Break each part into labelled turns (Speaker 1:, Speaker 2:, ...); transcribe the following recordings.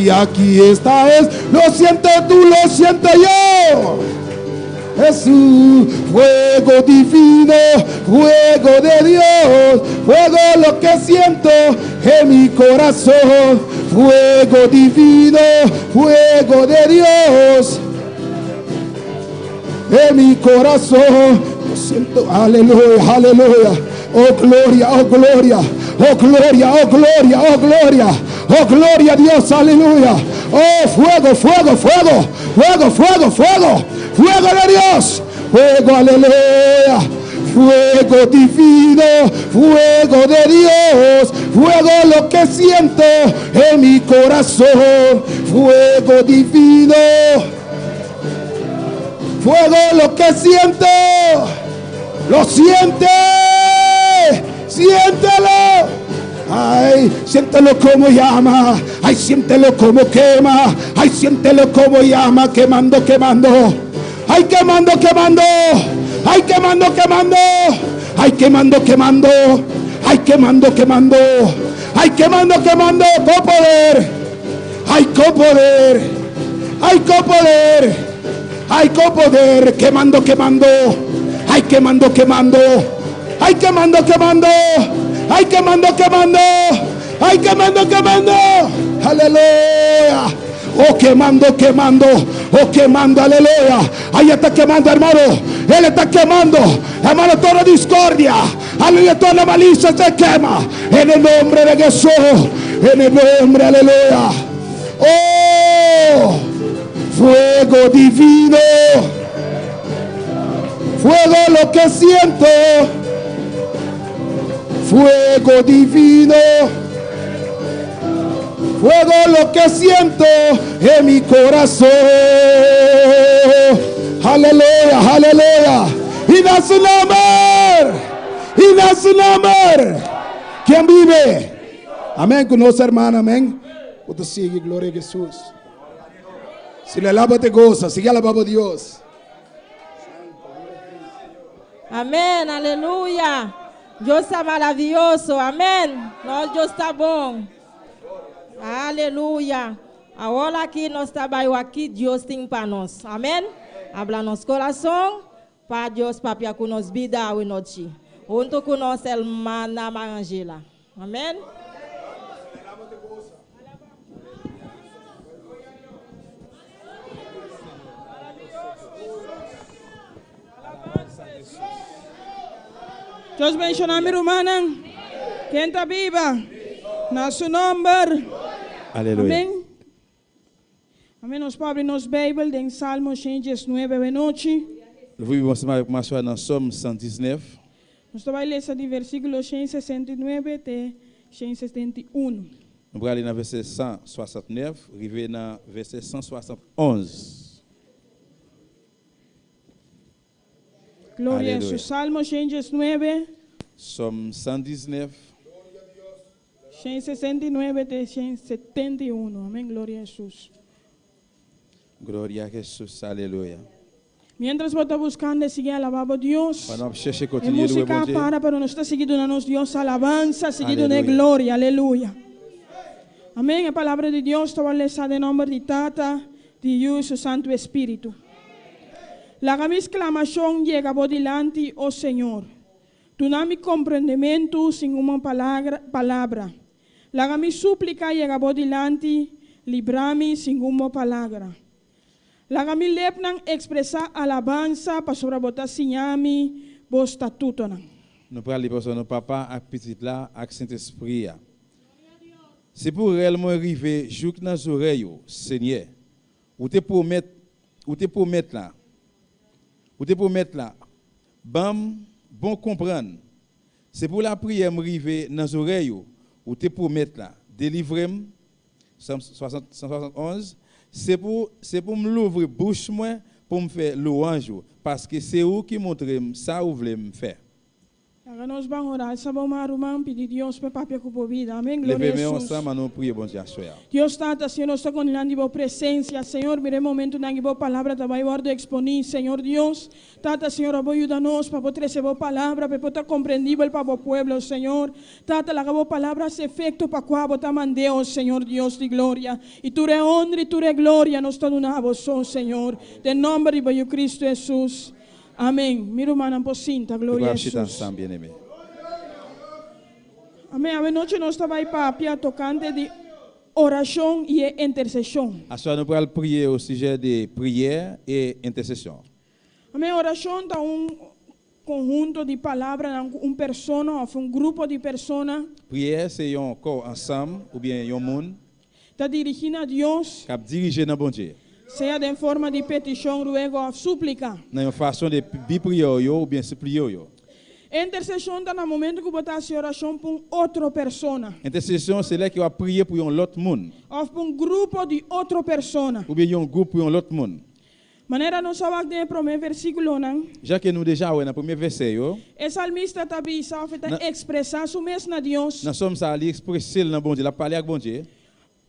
Speaker 1: Y aquí está es, lo siento tú, lo siento yo. Jesús, fuego divino, fuego de Dios, fuego lo que siento en mi corazón, fuego divino, fuego de Dios en mi corazón. Lo siento, aleluya, aleluya. Oh gloria, oh gloria, oh gloria, oh gloria, oh gloria, oh gloria a Dios, aleluya. Oh fuego, fuego, fuego, fuego, fuego, fuego, fuego de Dios, fuego, aleluya. Fuego divino, fuego de Dios, fuego lo que siento en mi corazón, fuego divino. Fuego lo que siento. Lo siente. Siéntelo. Ay, siéntelo como llama. Ay, siéntelo como quema. Ay, siéntelo como llama. Quemando, quemando. Ay, quemando, quemando. Ay, quemando, quemando. Ay, quemando, quemando. Ay, quemando, quemando. Ay, quemando, quemando. Con poder. Ay, con poder. Ay, con poder. Ay, con poder. Quemando, quemando. Ay, quemando, quemando. Ay, quemando, quemando. Ay, quemando, quemando. Ay, quemando, quemando. Aleluya. Oh, quemando, quemando. Oh, quemando, aleluya. Ahí está quemando, hermano. Él está quemando. Hermano, toda discordia. Aleluya, toda la malicia se quema. En el nombre de Jesús. En el nombre, aleluya. Oh, fuego divino. Fuego lo que siento. Fuego divino. Fuego lo que siento en mi corazón. Aleluya, aleluya. Y da su nombre. Y da su nombre. ¿Quién vive? Amén. Con nuestra hermana, amén. Usted sigue, gloria a Jesús. Si le alaba, te goza. Sigue alabando a Dios.
Speaker 2: Amèn, aleluya. Dios ta maravioso. Amèn. No, Dios ta bon. Aleluya. Awor aki nos ta bai aki Dios tin pa nos. Amèn. Habla nos kurason pa Dios papia ku nos bida awe nochi. Huntu ku nos ruman Angela. Amèn.
Speaker 3: Dios bendishoná mi rumannan. Ken ta biba? Na su nòmber.
Speaker 4: Aleluya.
Speaker 3: Amèn. Amèn. Nos por habri nos Beibel den Salmo 119 awe nochi.
Speaker 4: Vamos começar na Salmo 119.
Speaker 3: Nos ta bai lesa di versíkulo 169 te 171.
Speaker 4: Nou pral ale nan vèsè 169, rive nan vèsè 171.
Speaker 3: Gloria a
Speaker 4: Aleluya.
Speaker 3: Jesús. Salmo 119,
Speaker 4: Sòm 119,
Speaker 3: 169 te 171. Amèn. Gloria a Jesús.
Speaker 4: Gloria a Jesús, aleluya.
Speaker 3: Mientras bo ta buskando, sigui alabá Dios.
Speaker 4: Pa nos chèrche
Speaker 3: E
Speaker 4: kontinua
Speaker 3: músika para, pero nos ta siguiendo nos Dios alabansa, siguiendo
Speaker 4: Aleluya.
Speaker 3: gloria, aleluya. Amèn. E palabra di Dios ta lesá den nòmber di Tata, di Yu i Santu Spiritu. Laga mi sklamashon yega bo dilanti, o Señor. Duna mi komprondementu segun bo palabra. palabra. Laga mi súplika yega bo dilanti, libra mi segun bo palabra. Laga mi lepnan ekspresá alabansa pasobra bo ta siña mi bo statutonan.
Speaker 4: Nou pral li pèsòn Papa ak Pitit la ak Sentespri. Se pou rèl mwen rive jouk nan zòrèy ou, Seyè. Ou te pwomèt, ou te pwomèt la. Ou te pwomèt la. Ban m bon konprann. Se pou lapriyè m rive nan zòrèy ou, ou te pwomèt la. Delivre m 171. Se pou m louvri bouch mwen pou m fè lwanj ou, paske se ou ki montre m sa ou vle m fè.
Speaker 3: Laga nos ban ora, alsa bo man ruman, pidi Dios p'e papia ku bo bida. Amen, gloria
Speaker 4: Leve men
Speaker 3: Hesus.
Speaker 4: ansanm an nou priye Bondye aswè a.
Speaker 3: Dios Tata, Señor, nos ta kon dilanti bo presencia, Señor, mira e momentonan ki bo palabra ta bai wordo exponi, Señor Dios. Tata, Señor, abo yuda nos pa bo trece bo palabra p'e por ta comprendibel pa bo pueblo, Señor. Tata, laga bo palabra haci efecto pa cua bo ta mand'e, oh Señor Dios di gloria. Y tur e honra y tur e gloria nos ta duna abo so, Señor. Den nomber di bo Yu Cristo Jesus. Amen. Mi rumannan por sinta. Gloria
Speaker 4: Igual chita
Speaker 3: Jesus.
Speaker 4: ansanm, byeneme.
Speaker 3: Amen. Awe nochi nos ta bai papia tocante di oracion y e intercesion.
Speaker 4: Aswè a nou pral priye o sijè de priyè e entèsesyon.
Speaker 3: Amen. Oracion ta un conhunto di palabranan cu un persona of un grupo di persona.
Speaker 4: Priyè se yon kò ansanm oubyen yon moun.
Speaker 3: Ta dirigi na Dios.
Speaker 4: Kap dirije nan Bondye.
Speaker 3: Sea den forma di peticion, ruego of suplica.
Speaker 4: Nan yon fason de bi priyè w yo oubyen sipliye w yo.
Speaker 3: Intercesion ta na momento cu bo ta haci oracion pa un otro persona.
Speaker 4: Intercesion se lè ke wap priye pou yon lòt moun.
Speaker 3: Of pa un grupo di otro persona.
Speaker 4: Oubyen yon gwoup pou yon lòt moun.
Speaker 3: Manera nos a wak den e promé versíkulonan.
Speaker 4: Jan ke nou deja wè nan premye vèsè yo.
Speaker 3: E salmista ta bisa òf e ta ekspresá su mes na Dios.
Speaker 4: Nan sòm sa a, li ekspres'é l nan Bondye, l ap pale ak Bondye.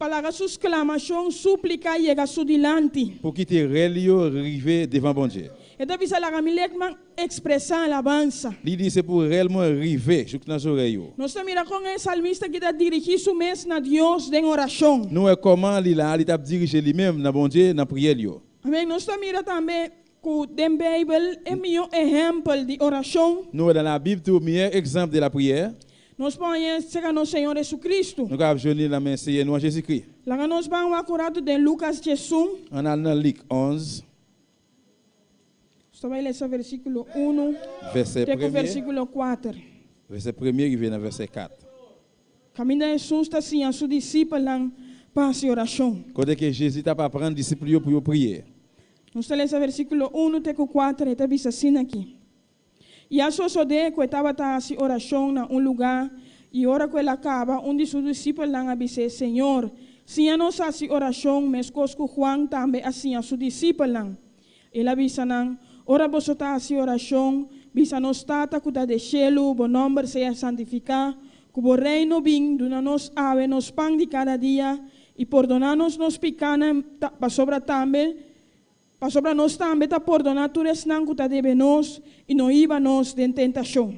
Speaker 3: Pa laga su sklamashon, súplika, yega su dilanti.
Speaker 4: Pou kite rèl li yo rive devan Bondye.
Speaker 3: E ta bisa, Laga mi lekman ekspresá alabansa.
Speaker 4: Li di, Se pou rèl mwen rive jouk nan zorèy ou.
Speaker 3: Nos ta mira kon e salmista ki ta dirigí su mes na Dios den orashon.
Speaker 4: Nou wè kòman li la a, li t ap dirije li menm nan Bondye nan priyè l yo.
Speaker 3: Amén. Nos ta mira tambe ku den Beibel e mihó ehèmpel di orashon.
Speaker 4: Nou wè nan Labib tou miyè egzanp de lapriyè.
Speaker 3: Nos por haña serka nos Señor Hesukristu.
Speaker 4: Nou kapab jwenn li nan men Seyè nou an Jezikri.
Speaker 3: Laga nos ban wak un ratu den Lukas 11.
Speaker 4: Ann al nan Lik 11.
Speaker 3: Nos ta bai lesa versíkulo unu
Speaker 4: Vèsè
Speaker 3: te ku
Speaker 4: premye.
Speaker 3: versíkulo kuater.
Speaker 4: Vèsè premye rive nan vèsè 4.
Speaker 3: Kaminda Hesus ta siña su disipelnan pa hasi orashon.
Speaker 4: Kote ke Jezi t ap aprann disip li yo pou yo priye.
Speaker 3: Nos ta lesa versíkulo unu te ku kuater, e ta bisa asina aki, I a sosodé ku e tabata hasi orashon na un lugá, i ora ku el a kaba, un di su disipelnan a bis'é, Señor, siña nos hasi orashon, meskos ku Juan tambe a siña su disipelnan. El a bisa nan, Ora boso ta hasi orashon, bisa Nos Tata ku ta den shelu, bo nòmber sea santifiká, ku bo Reino bin, duna nos awe nos pan di kada dia, i pordoná nos nos pikánan, pasobra tambe pasobra nos tambe ta pordoná tur esnan ku ta debe nos, i no hiba nos den tentashon.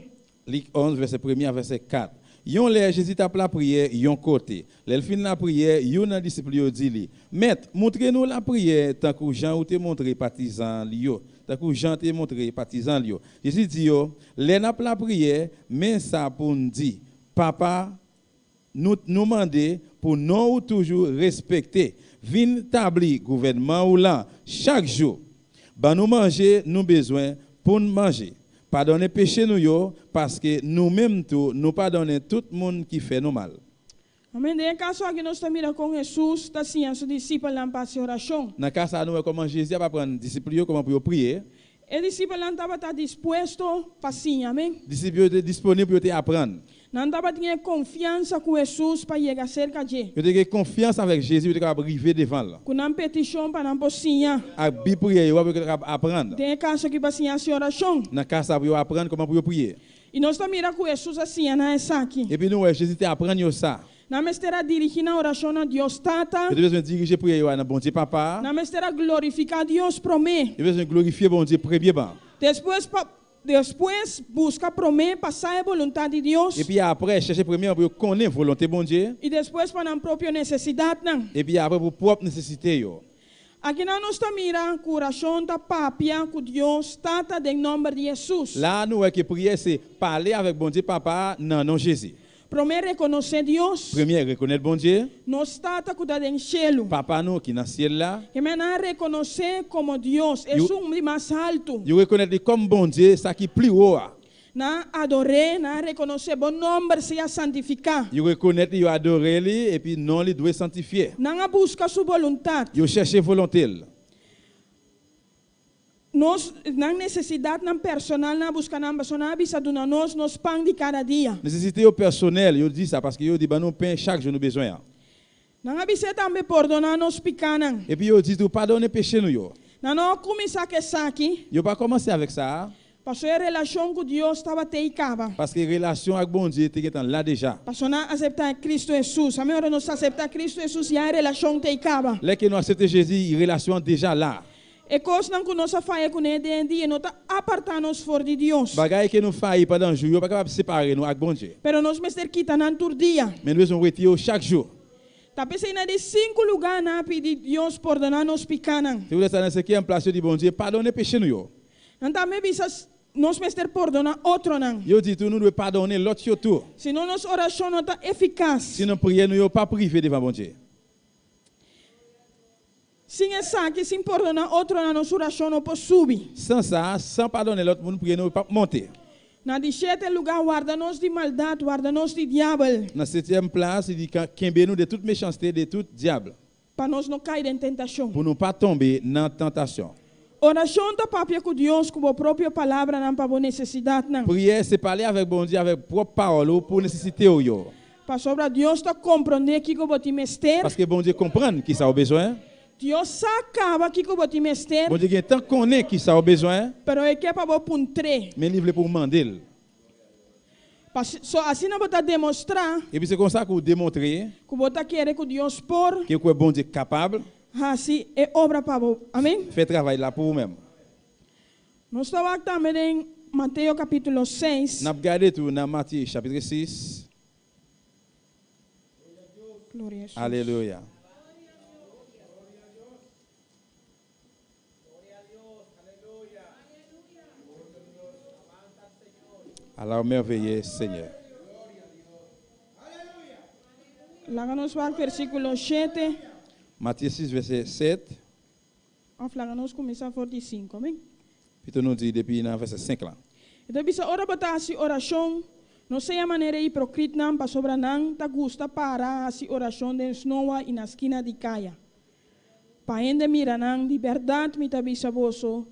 Speaker 4: Lik 11, vèsè premye a vèsè 4. Yon lè, Jezi t ap lapriyè yon kote. Lè l fin lapriyè, youn nan disip li yo di li, Mèt, montre nou lapriyè tankou jan ou te montre patizan li yo, tankou Jan te montre patizan l yo. Jezi di yo, Lè n ap lapriyè, men sa pou n di, 'Papa, nou, nou mande pou non ou toujou respekte. Vin tabli gouvènman ou lan chak jou. Ban nou manje nou bezwen pou n manje. Padonnen peche nou yo, paske nou menm tou nou padonnen tout moun ki fè nou mal.
Speaker 3: Amén. Den e kaso aki nos ta mira kon Hesus ta siña su disipelnan pa hasi orashon.
Speaker 4: Nan ka sa a nou wè kòman Jezi ap aprann disip li yo kòman pou yo priye.
Speaker 3: E disipelnan tabata dispuesto pa siña. Amén.
Speaker 4: Disip yo te disponib pou yo te aprann.
Speaker 3: Nan tabatin e konfiansa ku Hesus pa yega serka dje.
Speaker 4: Yo te gen konfyans avèk Jezi pou yo te kapab rive devan l.
Speaker 3: Ku nan petishon pa nan por siña.
Speaker 4: Ak bi priyè yo a pou yo te kapab aprann.
Speaker 3: Den e kaso aki pa siña hasi orashon.
Speaker 4: Nan ka sa a pou yo aprann kòman pou yo priye.
Speaker 3: I nos ta mira ku Hesus a siña nan esaki.
Speaker 4: Epi nou wè Jezi te aprann yo sa.
Speaker 3: Nan mester a dirigí nan orashon na Dios Tata.
Speaker 4: Yo te bezwen dirije priyè yo a nan Bondye Papa a.
Speaker 3: Nan mester a glorifiká Dios promé.
Speaker 4: Yo bezwen glorifye Bondye premyeman.
Speaker 3: Despues pa Despues, buska promé pa sa e boluntat di Dios.
Speaker 4: Epi apre, chèche premyeman pou yo konnen volonte Bondye.
Speaker 3: I despues pa nan propio nesesidatnan.
Speaker 4: Epi apre pou pwòp nesesite yo.
Speaker 3: Akinan nos ta mira ku orashon ta papia ku Dios Tata den nòmber di Hesus.
Speaker 4: La a nou wè ke priyè se pale avèk Bondye Papa a nan non Jezi.
Speaker 3: Promé rekonosé Dios.
Speaker 4: Premye rekonèt Bondye.
Speaker 3: Nos Tata ku ta den shelu.
Speaker 4: Papa nou ki nan syèl la.
Speaker 3: Ke men a rekonosé komo Dios, esun di mas haltu.
Speaker 4: Yo rekonèt li kòm Bondye, sa ki pli wo a.
Speaker 3: Nan a ador'é, nan a rekonosé bo nòmber sea santifiká.
Speaker 4: Yo rekonèt li, yo adore li, epi non li dwe santifye.
Speaker 3: Nan a buska su boluntat.
Speaker 4: Yo chèche volonte l.
Speaker 3: Nos, nan nesesidatnan personal nan a buska nan, pasobra nan a bisa duna nos nos pan di kada dia.
Speaker 4: Nesesite yo pèsonèl, yo di sa paske yo di ban nou pen chak jou nou bezwen an.
Speaker 3: Nan a bis'é tambe pordoná nos pikánan.
Speaker 4: Epi yo di tou padonnen peche nou yo.
Speaker 3: Nan no a kuminsá ku esaki.
Speaker 4: Yo pa kòmanse avèk sa a.
Speaker 3: Paso e relashon ku Dios tabat'ei kaba.
Speaker 4: Paske relasyon ak Bondye te gentan la deja.
Speaker 3: Paso nan a aseptá Kristu Hesus. Amén. Ora nos aseptá Kristu Hesus ya e relashon t'ei kaba.
Speaker 4: Lè ke nou asepte Jezi, relasyon an deja la.
Speaker 3: E kosnan ku nos a faya kuné den e dia no ta apartá nos for di Dios.
Speaker 4: Bagay ke nou fayi pandan jou yo pa kapab separe nou ak Bondye.
Speaker 3: Pero nos mester kita nan tur dia.
Speaker 4: Men nou bezwen wete yo chak jou.
Speaker 3: Ta p'esei na di sinku lugá nan a pidi Dios pordoná nos pikánan.
Speaker 4: Se poutèt sa nan senkyèm plas yo di Bondye padone peche nou yo.
Speaker 3: Nan tambe bisa, Nos mester pordoná otronan.
Speaker 4: Yo di tou nou dwe padone lòt yo tou.
Speaker 3: Sino nos orashon no ta efikas.
Speaker 4: Sino priyè nou yo pap rive devan Bondye.
Speaker 3: Sin esaki, sin pordoná otronan, nos orashon no por subi.
Speaker 4: San sa, san padone lòt moun, priyè nou yo pap monte.
Speaker 3: Na di shete lugá, warda nos di maldat, warda nos di diabel.
Speaker 4: Nan setyèm plas, li di, Kenbe nou de tout mechanste, de tout dyab.
Speaker 3: Pa nos no kai den tentashon.
Speaker 4: Pou nou pa tonbe nan tantasyon.
Speaker 3: Orashon ta papia ku Dios ku bo propio palabranan pa bo nesesidatnan.
Speaker 4: Priyè se pale avèk Bondye avèk pwòp pawòl ou pou nesesite ou yo.
Speaker 3: Pasobra Dios ta komprondé kiko bo tin mester.
Speaker 4: Paske Bondye konprann kisa ou bezwen.
Speaker 3: Dios sa kaba kiko bo tin mester.
Speaker 4: Bondye gentan konnen kisa ou bezwen.
Speaker 3: Pero e ke pa bo puntr'é.
Speaker 4: Men li vle pou ou mande l.
Speaker 3: Paso asina bo ta demostrá.
Speaker 4: Epi se konsa ku ou demontre.
Speaker 3: Ku bo ta kere ku Dios por.
Speaker 4: Ke ku e Bondye kapab.
Speaker 3: Hasi e obra pa bo. Amen.
Speaker 4: Fè travay la pou ou menm.
Speaker 3: Nos ta wak tambe den Mateo kapítulo 6.
Speaker 4: N ap gade tou nan Matye chapitre 6.
Speaker 3: Gloria a Jesus.
Speaker 4: Alelouya. Ala ou mèveye, Senyè.
Speaker 3: Laga nos wak versíkulo shete.
Speaker 4: Matye 6, vèsè 7.
Speaker 3: Òf laga nos kuminsá for di sinku, amén.
Speaker 4: Pito nou di depi nan vèsè 5 lan.
Speaker 3: E ta bisa, Ora bo ta hasi orashon, no sea manera e hiprokritnan, pasobra nan ta gusta para hasi orashon den snoa i na skina di kaya. Pa hende mira nan, di bèrdat mi ta bisa boso,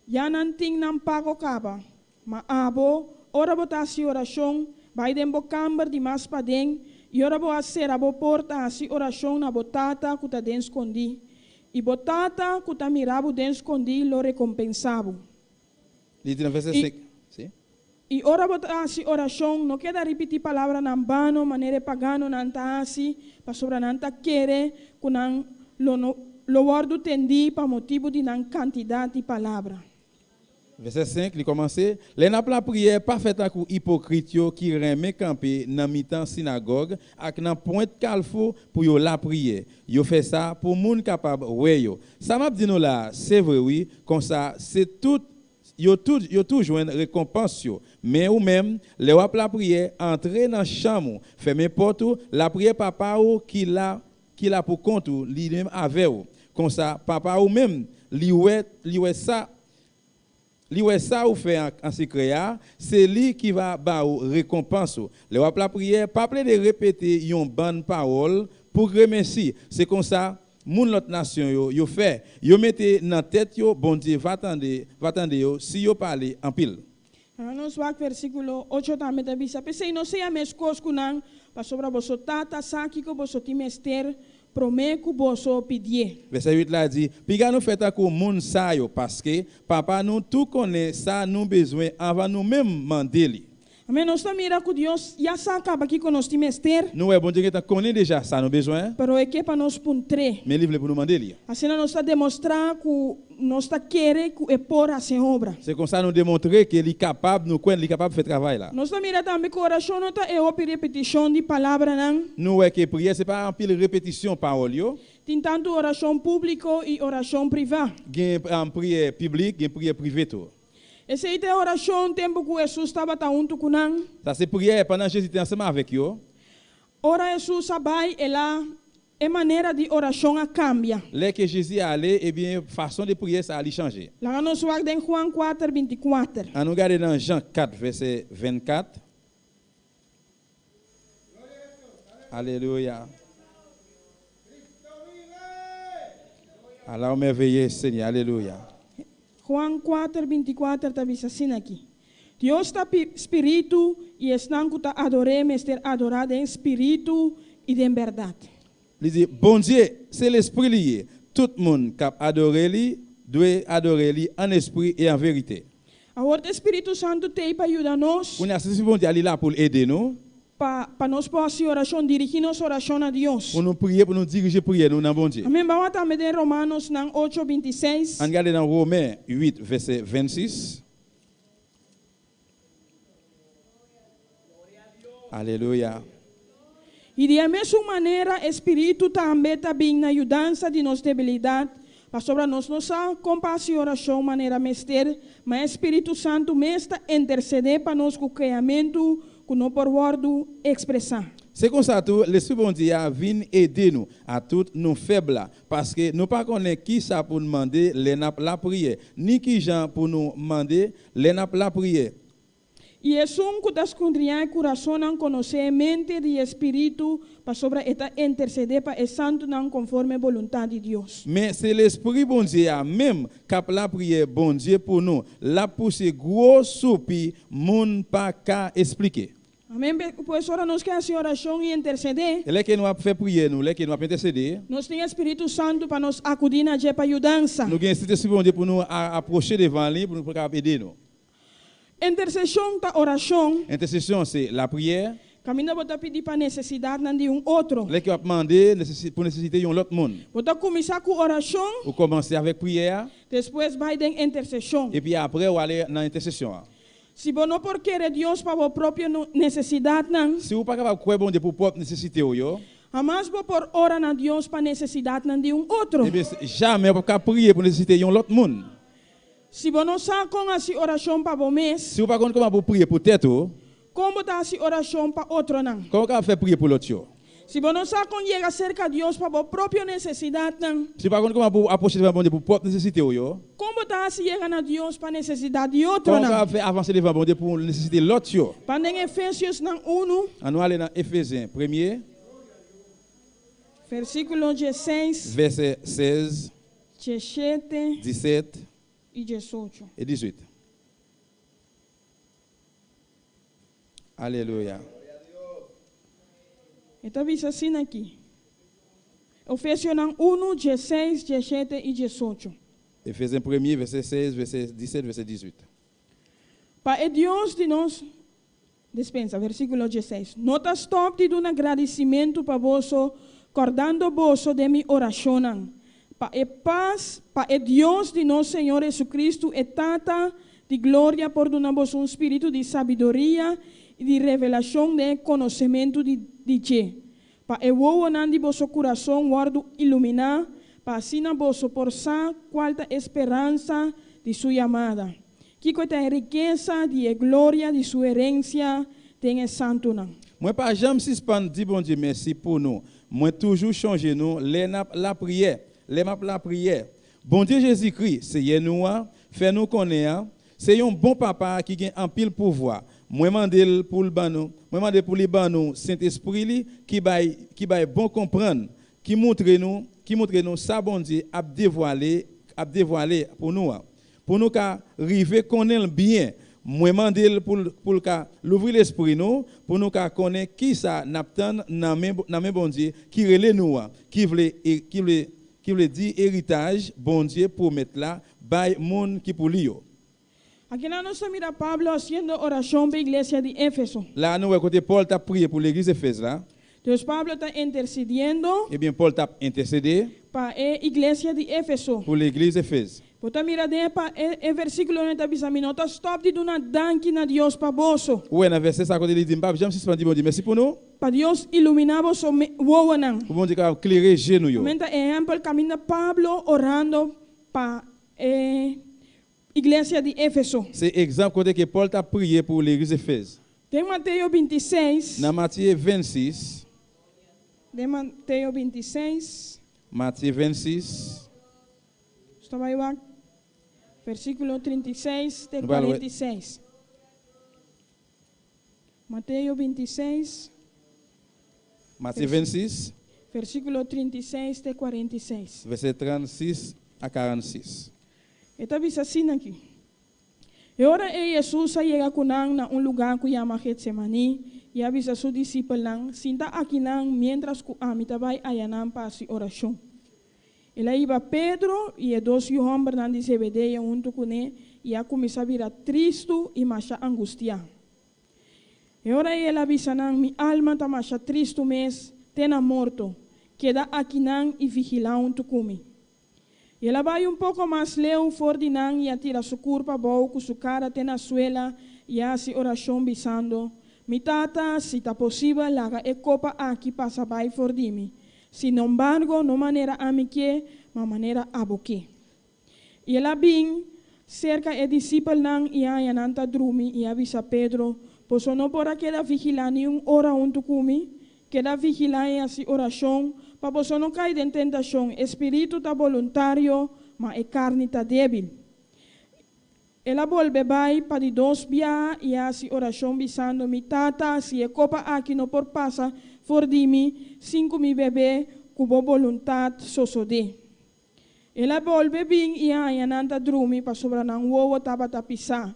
Speaker 3: ya nan tin nan pago kaba. Ma abo, ora bo ta hasi orashon, bai den bo kamber di mas paden, i ora bo a sera bo porta hasi orashon na bo Tata ku ta den skondí, i bo Tata ku ta mira bo den skondí lo rekompensá bo.
Speaker 4: Li di na vèsè
Speaker 3: I.
Speaker 4: 5, sí.
Speaker 3: I ora bo ta hasi orashon, no keda ripití palabranan bano manera e paganonan ta hasi, pasobra nan ta kere ku nan lo no lo wòrdu tendí pa motibu di nan kantidat di palabra.
Speaker 4: Vèsè 5, li kòmanse, Lè n ap lapriyè, pa fè tankou ipokrit yo ki renmen kanpe nan mitan sinagòg ak nan pwent kalfou pou yo lapriyè. Yo fè sa pou moun kapab wè yo. Sa m ap di nou la a, se vre wi, konsa se tout Yo tou, yo tou jwenn rekonpans yo. Men ou menm, lè w ap lapriyè, antre nan chanm ou, fèmen pòt ou, lapriyè Papa ou ki la, ki la pou kont ou, li menm avè ou. Konsa, Papa ou menm, li wè, li wè sa, li wè sa ou fè an, an sekrè a, se li ki va ba ou rekonpans ou. Lè w ap lapriyè, pa plede repete yon bann pawòl pou gremesi. Se konsa, Moun lòt nasyon yo, yo fè. Yo mete nan tèt yo Bondye va tande, va tande yo si yo pale anpil.
Speaker 3: Laga nos wak versíkulo ocho tambe ta bisa, P'esei no sea meskos ku nan, pasobra boso Tata sa kiko boso tin mester promé ku boso pidié.
Speaker 4: Vèsè 8 la di, Piga nou fè tankou moun sa yo, paske, Papa nou tou konnen sa nou bezwen anvan nou menm mande li.
Speaker 3: Amén, nos ta mira ku Dios ya sa kaba kiko nos tin mester.
Speaker 4: Nou wè Bondye gentan konnen deja sa nou bezwen.
Speaker 3: Pero e ke pa nos puntr'é.
Speaker 4: Men li vle pou nou mande li.
Speaker 3: Asina nos ta demostrá ku nos ta kere ku e por hasi e obra.
Speaker 4: Se konsa nou demontre ke li kapab, nou kwè li kapab fè travay la.
Speaker 3: Nos ta mira tambe ku orashon no ta e hopi repetishon di palabranan.
Speaker 4: Nou wè ke priyè se pa anpil repetisyon pawòl yo.
Speaker 3: Tin tantu orashon públiko i orashon privá.
Speaker 4: Gen priyè piblik, gen priyè prive tou.
Speaker 3: Esei ta e orashon tempu ku Hesus tabata huntu ku nan.
Speaker 4: Sa se priyè pandan Jezi te ansanm avèk yo.
Speaker 3: Ora Hesus a bai, el a e manera di orashon a kambia.
Speaker 4: Lè ke Jezi ale, ebyen fason de priyè sa a li chanje.
Speaker 3: Laga nos wak den Juan kuater, binti kuater.
Speaker 4: An nou gade nan Jan 4 vèsè 24. Alelouya. Ala ou mèveye, Senyè. Alelouya.
Speaker 3: Juan kuater, 24 ta bisa asina aki, Dios ta Spiritu, i esnan ku ta ador'é mester adorá den spiritu i den bèrdat.
Speaker 4: Li di, Bondye se Lespri li ye, tout moun k ap adore li dwe adore li ann espri e an verite.
Speaker 3: Awor Spiritu Santu t'ei pa yuda nos.
Speaker 4: Kounye a Sentespri Bondye a li la pou l ede nou.
Speaker 3: Pa nos por hasi orashon, dirigí nos orashon na Dios.
Speaker 4: Pou nou priye, pou nou dirije priyè nou nan Bondye.
Speaker 3: Amèn. Ban wak tambe den Romanonan 8, 26.
Speaker 4: Ann gade nan Women 8, vèsè 26. Alelouya.
Speaker 3: I di e mesun manera e Spiritu tambe ta bin na yudansa di nos debilidat, pasobra nos no sa kon pa hasi orashon manera mester, ma e Spiritu Santu mes ta intersedé pa nos ku keamentu ku no por wòrdu ekspresá.
Speaker 4: Se konsa tou, Lespri Bondye a vin ede nou atout nou fèb la, paske nou pa konnen kisa pou n mande lè n ap lapriyè, ni kijan pou nou mande lè n ap lapriyè.
Speaker 3: I Esun ku ta skundriñá e kurasonnan konosé e mente di e Spiritu, pasobra e ta intersedé pa e santunan konforme boluntat di Dios.
Speaker 4: Men, se Lespri Bondye a menm k ap lapriyè Bondye pou nou, l ap pouse gwo soupi moun pa ka esplike.
Speaker 3: Amèn. Pues ora nos ke hasi orashon i intersedé.
Speaker 4: Lè ke nou ap fè priyè nou, lè ke nou ap entèsede.
Speaker 3: Nos tin e Spiritu Santu pa nos akudí na dje pa yudansa.
Speaker 4: Nou gen Sentespri Bondye pou nou apwoche devan li pou nou kapab ede nou.
Speaker 3: Interseshon ta orashon.
Speaker 4: Entèsesyon se lapriyè.
Speaker 3: Kaminda bo ta pidi pa nesesidatnan di un otro.
Speaker 4: Lè ke w ap mande pou nesesite yon lòt moun.
Speaker 3: Bo ta kuminsá ku orashon.
Speaker 4: Ou kòmanse avèk priyè a.
Speaker 3: Despues bai den interseshon.
Speaker 4: Epi apre ou ale nan entèsesyon an.
Speaker 3: Si bo no por kere Dios pa bo propio nesesidatnan.
Speaker 4: Si ou pa kapab kwè Bondye pou pwòp nesesite ou yo.
Speaker 3: Hamas bo por ora na Dios pa nesesidatnan di un otro.
Speaker 4: Ebyen, jamè ou pap ka priye pou nesesite yon lòt moun.
Speaker 3: Si bo no sa kon hasi orashon pa bo mes.
Speaker 4: Si ou pa konn kòman pou priye pou tèt ou.
Speaker 3: Kon bo ta hasi orashon pa otronan?
Speaker 4: Kòman ou kapab fè priye pou lòt yo?
Speaker 3: Si bo no sa kon yega serka Dios pa bo propio nesesidatnan.
Speaker 4: Si ou pa konn kòman pou apwoche devan Bondye pou pwòp nesesite ou yo.
Speaker 3: Kon bo ta hasi yega na Dios pa nesesidat di
Speaker 4: Kòman ou
Speaker 3: otronan?
Speaker 4: kapab fè avanse devan Bondye pou nesesite lòt yo?
Speaker 3: Ban den Efesionan 1.
Speaker 4: An nou ale nan Efezyen premye.
Speaker 3: Versíkulo 16.
Speaker 4: Vèsè 16.
Speaker 3: 17.
Speaker 4: 17.
Speaker 3: I 18.
Speaker 4: E 18. Alelouya.
Speaker 3: E ta bisa asina aki. Efesionan 1, 16, 17 i 18.
Speaker 4: Efezyen premye, vèsè 16, vèsè 17, vèsè 18.
Speaker 3: Pa e Dios di nos, dispensa, versíkulo 16. No ta stòp di duna gradisimentu pa boso, kòrdando boso den mi orashonnan. Pa e pas, pa e Dios di nos Señor Jesucristo, e Tata di gloria, por duna boso un spiritu di sabiduria i di revelashon den e konosementu di di dje. Pa e wowonan di boso kurason wòrdu iluminá, pa asina boso por sa kual ta e speransa di su yamada, kiko ta e rikesa di e gloria di su herensia den e santunan.
Speaker 4: Mwen pa janm sispann di Bondye mèsi pou nou, mwen toujou chonje nou lè n ap lapriyè, lè m ap lapriyè. Bondye Jezikri, Seyè nou an, fè nou konnen an, se yon bon Papa ki gen anpil pouvwa. Mwen mande l pou l ban nou, mwen mande pou li ban nou Sentespri li ki bay, ki bay bon konprann, ki moutre nou, ki moutre nou sa Bondye ap devwale, ap devwale pou nou an. Pou nou ka rive konnen l byen, mwen mande l pou l pou l ka louvri lespri nou pou nou ka konnen kisa n ap tann nan men nan men Bondye ki rele nou an, ki vle ki vle ki vle di eritaj Bondye pwomèt la bay moun ki pou li yo.
Speaker 3: Akinan nos ta mira Pablo hasiendo orashon pa iglesia di Éfeso.
Speaker 4: La a nou wè kote Pòl t ap priye pou legliz Efèz la.
Speaker 3: Entonces Pablo ta intersediendo.
Speaker 4: Ebyen Pòl t ap entèsede.
Speaker 3: Pa e iglesia di Éfeso.
Speaker 4: Pou legliz Efèz.
Speaker 3: Bo ta mira den e pa e e versíkulonan ta bisa mi no ta stòp di duna danki na Dios pa boso.
Speaker 4: Ou wè nan vèsè sa a kote li di m pap janm sispann di Bondye mèsi pou nou.
Speaker 3: Pa Dios iluminá boso me wowonan.
Speaker 4: Pou Bondye kapab klere je nou yo.
Speaker 3: Amèn ta ehèmpel kaminda Pablo orando pa e iglesia di Éfeso.
Speaker 4: Se egzanp kote ke Pòl t ap priye pou legliz Efèz.
Speaker 3: Den Mateo 26.
Speaker 4: Nan Matye 26.
Speaker 3: Den Mateo 26.
Speaker 4: Matye 26.
Speaker 3: Nos ta bai wak versíkulo 36 te
Speaker 4: Nou pral wè.
Speaker 3: 46. Mateo 26.
Speaker 4: Matye 26.
Speaker 3: Versíkulo 36 te 46.
Speaker 4: Vèsè 36 a 46.
Speaker 3: E ta bisa asina aki. E ora ei Hesus a yega ku nan na un lugá ku yama Getsemaní i a bisa su disipelnan, Sinta akinan miéntras ku ami ta bai ayanan pa hasi orashon. El a hiba Pedro i e dos yu hòmbernan di Zebedeo huntu kuné. i a kuminsá bira tristu i masha angustiá. E ora ei el a bisa nan, Mi alma ta masha tristu mes, te na morto. Keda akinan i vigilá huntu ku mi. I el a bai un poko mas leu for di nan i a tira su kurpa abou ku su kara te na suela i a hasi orashon bisando, Mi Tata, si ta posibel, laga e kopa aki pasa bai for di mi. Sinembargo, no manera ami ke, ma manera abo ke. I el a bin serka e disipelnan i a haña nan ta drumi i a bisa Pedro, Boso no por a keda vigilá ni un ora huntu ku mi? Keda vigilá i hasi orashon, pa boso no kai den tentashon. E spiritu ta boluntario, ma e karni ta débil. El a bolbe bai pa di dos biaha i a hasi orashon bisando, Mi Tata, si e kopa aki no por pasa for di mi sin ku mi bebé, ku bo boluntat sosodé. El a bolbe bin i a haña nan ta drumi pasobra nan wowo tabata pisá.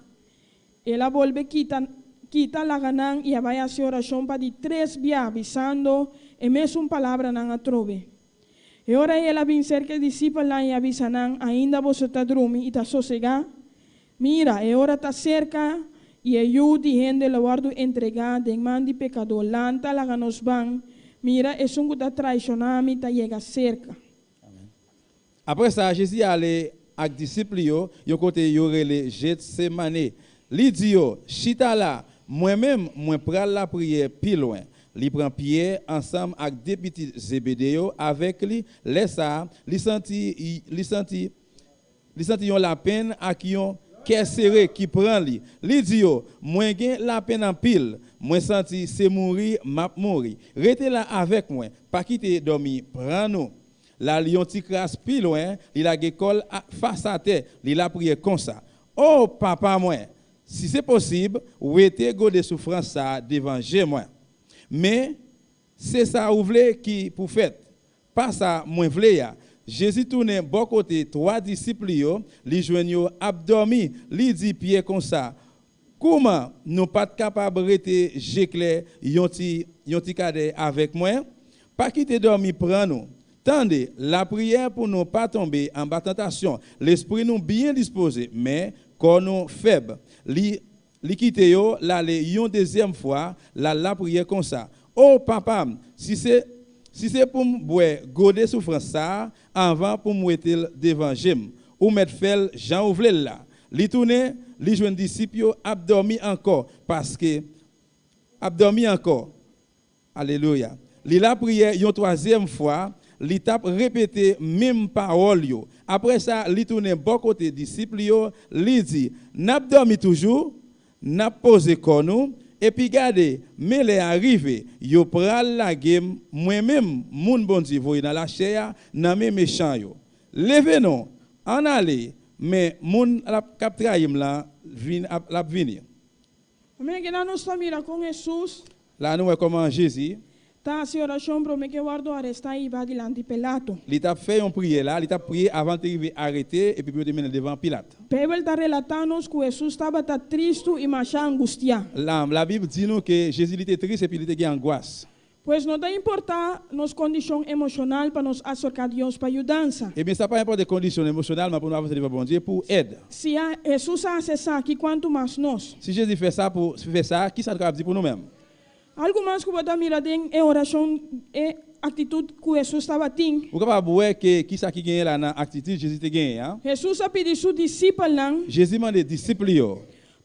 Speaker 3: El a bolbe kita kita laga nan i a bai hasi orashon pa di tres bia, bisando e mesun palabranan atrobe. E ora ei el a bin serka e disipelnan i a bisa nan, Ainda boso ta drumi i ta sosegá? Mira, e ora ta serka i e Yu di hende lo wòrdu entregá den man di pekadó. Lanta, laga nos ban. Mira, esun ku ta traishoná mi ta yega serka.
Speaker 4: Apre sa, Jezi ale ak disip li yo yon kote yo rele Jetsemane. Li di yo, Chita la, mwen menm mwen pral lapriyè pi lwen. Li pran Pyè ansanm ak de pitit Zebede yo avèk li, lè sa a, li santi li santi li santi yon lapenn ak yon kè sere ki pran li. Li di yo, Mwen gen lapenn anpil, mwen santi se mouri m ap mouri. Rete la avèk mwen, pa kite dòmi pran nou. L al yon ti kras pi lwen, li lage kò l fas atè, li lapriyè konsa, O Papa mwen, si se posib, wete gode soufrans sa a devan je mwen. Men, se sa ou vle ki pou fèt, pa sa mwen vle a. Jezi tounen bò kote twa disip li yo, li jwenn yo ap dòmi, li di Pyè konsa, Kouman nou pa t kapab rete je klè yon ti yon ti kadè avèk mwen? Pa kite dòmi pran nou. Tande, lapriyè pou nou pa tonbe anba tantasyon. Lespri nou byen dispoze, men, kò nou fèb. Li Li kite yo, l ale yon dezyèm fwa, l al lapriyè konsa, O Papa m, si se si se pou m bwè gode soufrans sa a anvan pou m wete l devan je m, ou mèt fè l jan ou vle l la. Li tounen, li jwenn disip yo ap dòmi ankò, paske ap dòmi ankò. Alelouya. Li lapriyè yon twazyèm fwa, li t ap repete menm pawòl yo. Apre sa, li tounen bò kote disip li yo, li di, N ap dòmi toujou? N ap poze kò nou? Epi gade, men lè a rive, yo pral lage m, mwen menm, moun Bondye voye nan lachè a, nan men mechan yo. Leve non, ann ale, men moun k ap trayi m lan vin ap l ap vini.
Speaker 3: Amén. Akinan nos ta mira kon Hesus.
Speaker 4: La nou wè kòman Jezi.
Speaker 3: Ta hasi orashon promé ku e wòrdu arestá i hiba dilanti Pilato.
Speaker 4: Li t ap fè yon priyè la, li t ap priye avan l te rive arete epi pou yo te mennen l devan Pilat.
Speaker 3: Beibel ta relatá nos ku Hesus tabata tristu i masha angustiá.
Speaker 4: La, Labib di nou ke Jezi li te tris epi li te gen angwas.
Speaker 3: Pues no ta importá nos kondishon emoshonal pa nos aserká Dios pa yudansa.
Speaker 4: Ebyen sa pa enpòte kondisyon nou emosyonalman pou nou avanse devan Bondye pou èd.
Speaker 3: Si a Hesus a hasi esaki, kuantu mas nos?
Speaker 4: Si Jezi fè sa pou fè sa, kisa nou kapab di pou nou menm?
Speaker 3: Algu mas ku bo ta mira den e orashon e aktitut ku Hesus tabatin?
Speaker 4: Ou kapab wè ke kisa ki genyen la nan aktitid Jezi te genyen an.
Speaker 3: Hesus a pidi su disipelnan.
Speaker 4: Jezi mande disip li yo.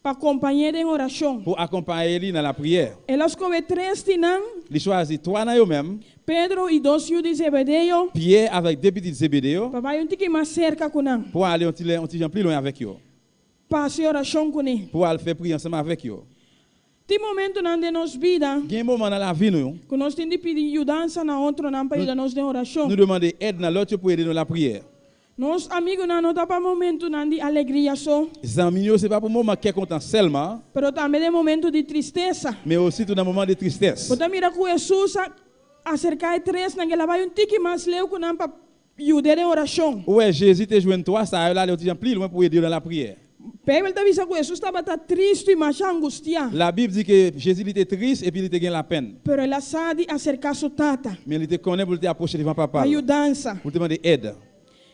Speaker 3: Pa kompañ'é den orashon.
Speaker 4: Pou akonpaye li nan lapriyè.
Speaker 3: El a skohe tres di nan.
Speaker 4: Li chwazi twa nan yo menm.
Speaker 3: Pedro i dos yu di Zebedeo.
Speaker 4: Pyè avèk de pitit Zebede yo.
Speaker 3: Pa bai un tiki mas serka ku nan.
Speaker 4: Pou ale yon ti lè, yon ti jan pli lwen avèk yo.
Speaker 3: Pa hasi orashon kuné.
Speaker 4: Pou al fè priyè ansanm avèk yo.
Speaker 3: Tin momentunan den nos bida.
Speaker 4: Gen moman nan lavi nou.
Speaker 3: Ku nos tin di pidi yudansa na otronan pa yuda nos den orashon.
Speaker 4: Nou dwe mande èd nan lòt yo pou ede nou lapriyè.
Speaker 3: Nos amigunan no ta pa momentunan di alegria so.
Speaker 4: Zanmi yo se pa pou moman kè kontan sèlman.
Speaker 3: Pero tambe den momentu di tristesa.
Speaker 4: Men osi tou nan moman di tristès.
Speaker 3: Bo ta mira ku Hesus a aserká e tresnan, el a bai un tiki mas leu ku nan pa yud'é den orashon.
Speaker 4: Ou wè, Jezi te jwenn twa sa yo, l ale yon ti jan pli lwen pou ede yo nan lapriyè.
Speaker 3: Beibel ta bisa ku Hesus tabata tristu i masha angustiá.
Speaker 4: Labib di ke Jezi li te tris epi li te gen lapenn.
Speaker 3: Pero el a sa di aserká su Tata.
Speaker 4: Men li te konnen pou li te apwoche devan Papa
Speaker 3: Pa
Speaker 4: l.
Speaker 3: yudansa.
Speaker 4: Pou l te mande èd.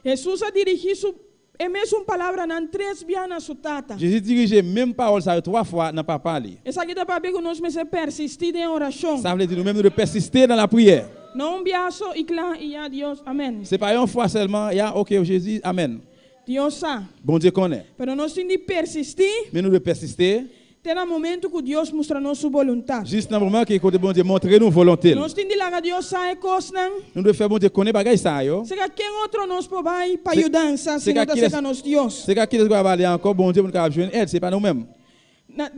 Speaker 3: Hesus a dirigí su. E mesun palabranan tres bia na su Tata.
Speaker 4: Jezi dirije menm pawòl sa yo 3 fwa nan Papa li.
Speaker 3: Esaki ta papia ku nos mester persistí den orashon.
Speaker 4: Sa vle di nou menm nou dwe pèsiste nan lapriyè.
Speaker 3: No un bia so i kla i ya Dios, amèn.
Speaker 4: Se pa yon fwa sèlman, ya ok Jezi, amèn.
Speaker 3: Dios sa.
Speaker 4: Bondye konnen.
Speaker 3: Pero nos tin di persistí.
Speaker 4: Men nou dwe pèsiste.
Speaker 3: Te na momentu ku Dios mustra nos su boluntat.
Speaker 4: Jis nan moman ki kote Bondye montre nou volonte l.
Speaker 3: Nos tin di laga Dios sa e kosnan.
Speaker 4: Nou dwe fè Bondye konnen bagay sa yo.
Speaker 3: Seka ken otro nos por bai pa yudansa si no ta seka nos Dios?
Speaker 4: Seka kiles ku ap ale ankò Bondye pou nou kapab jwenn èd, se pa nou menm.
Speaker 3: Na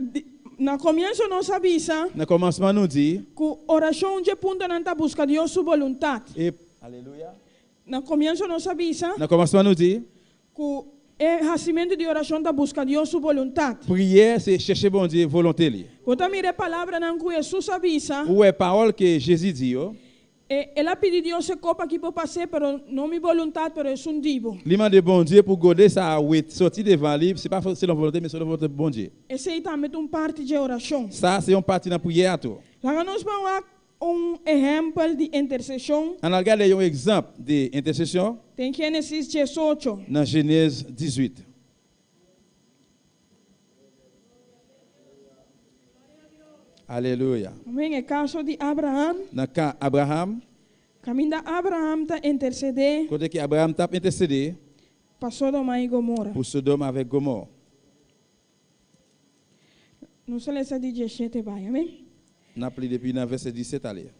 Speaker 3: na komienso nos a bisa.
Speaker 4: Nan kòmansman nou di.
Speaker 3: Ku orashon dje puntonan ta buska Dios su boluntat.
Speaker 4: E Aleluya.
Speaker 3: Na komienso nos a bisa.
Speaker 4: Na kòmansman nou di.
Speaker 3: Ku e hasimentu di orashon ta buska Dios su boluntat.
Speaker 4: Priyè se chèche Bondye volonte li.
Speaker 3: Bo ta mira e palabranan ku Hesus a bisa.
Speaker 4: Ou wè pawòl ke Jezi di yo.
Speaker 3: E el a pidi Dios e kopa ki por pas'é, pero no mi boluntat, pero esun di bo.
Speaker 4: Li mande Bondye pou gode sa a wet soti devan li, se pa selon volonte men selon volonte Bondye.
Speaker 3: Esei tambe ta un parti dje orashon.
Speaker 4: Sa se yon pati nan priyè a tou.
Speaker 3: Laga nos ban wak Un ehèmpel di interseshon.
Speaker 4: An al gade yon egzanp de entèsesyon.
Speaker 3: Den Génesis 18.
Speaker 4: Nan Jenèz 18. Aleluya.
Speaker 3: Amen. E kaso di Abraham.
Speaker 4: Nan ka Abraham.
Speaker 3: Kaminda Abraham ta intersedé.
Speaker 4: Kote ke Abraham tap entèsede.
Speaker 3: Pa Sodoma i Gomora.
Speaker 4: Pou Sodoma avèk Gomò.
Speaker 3: Nos a lesa di 17 bai, amen.
Speaker 4: N ap li depi nan vèsè 17 ale.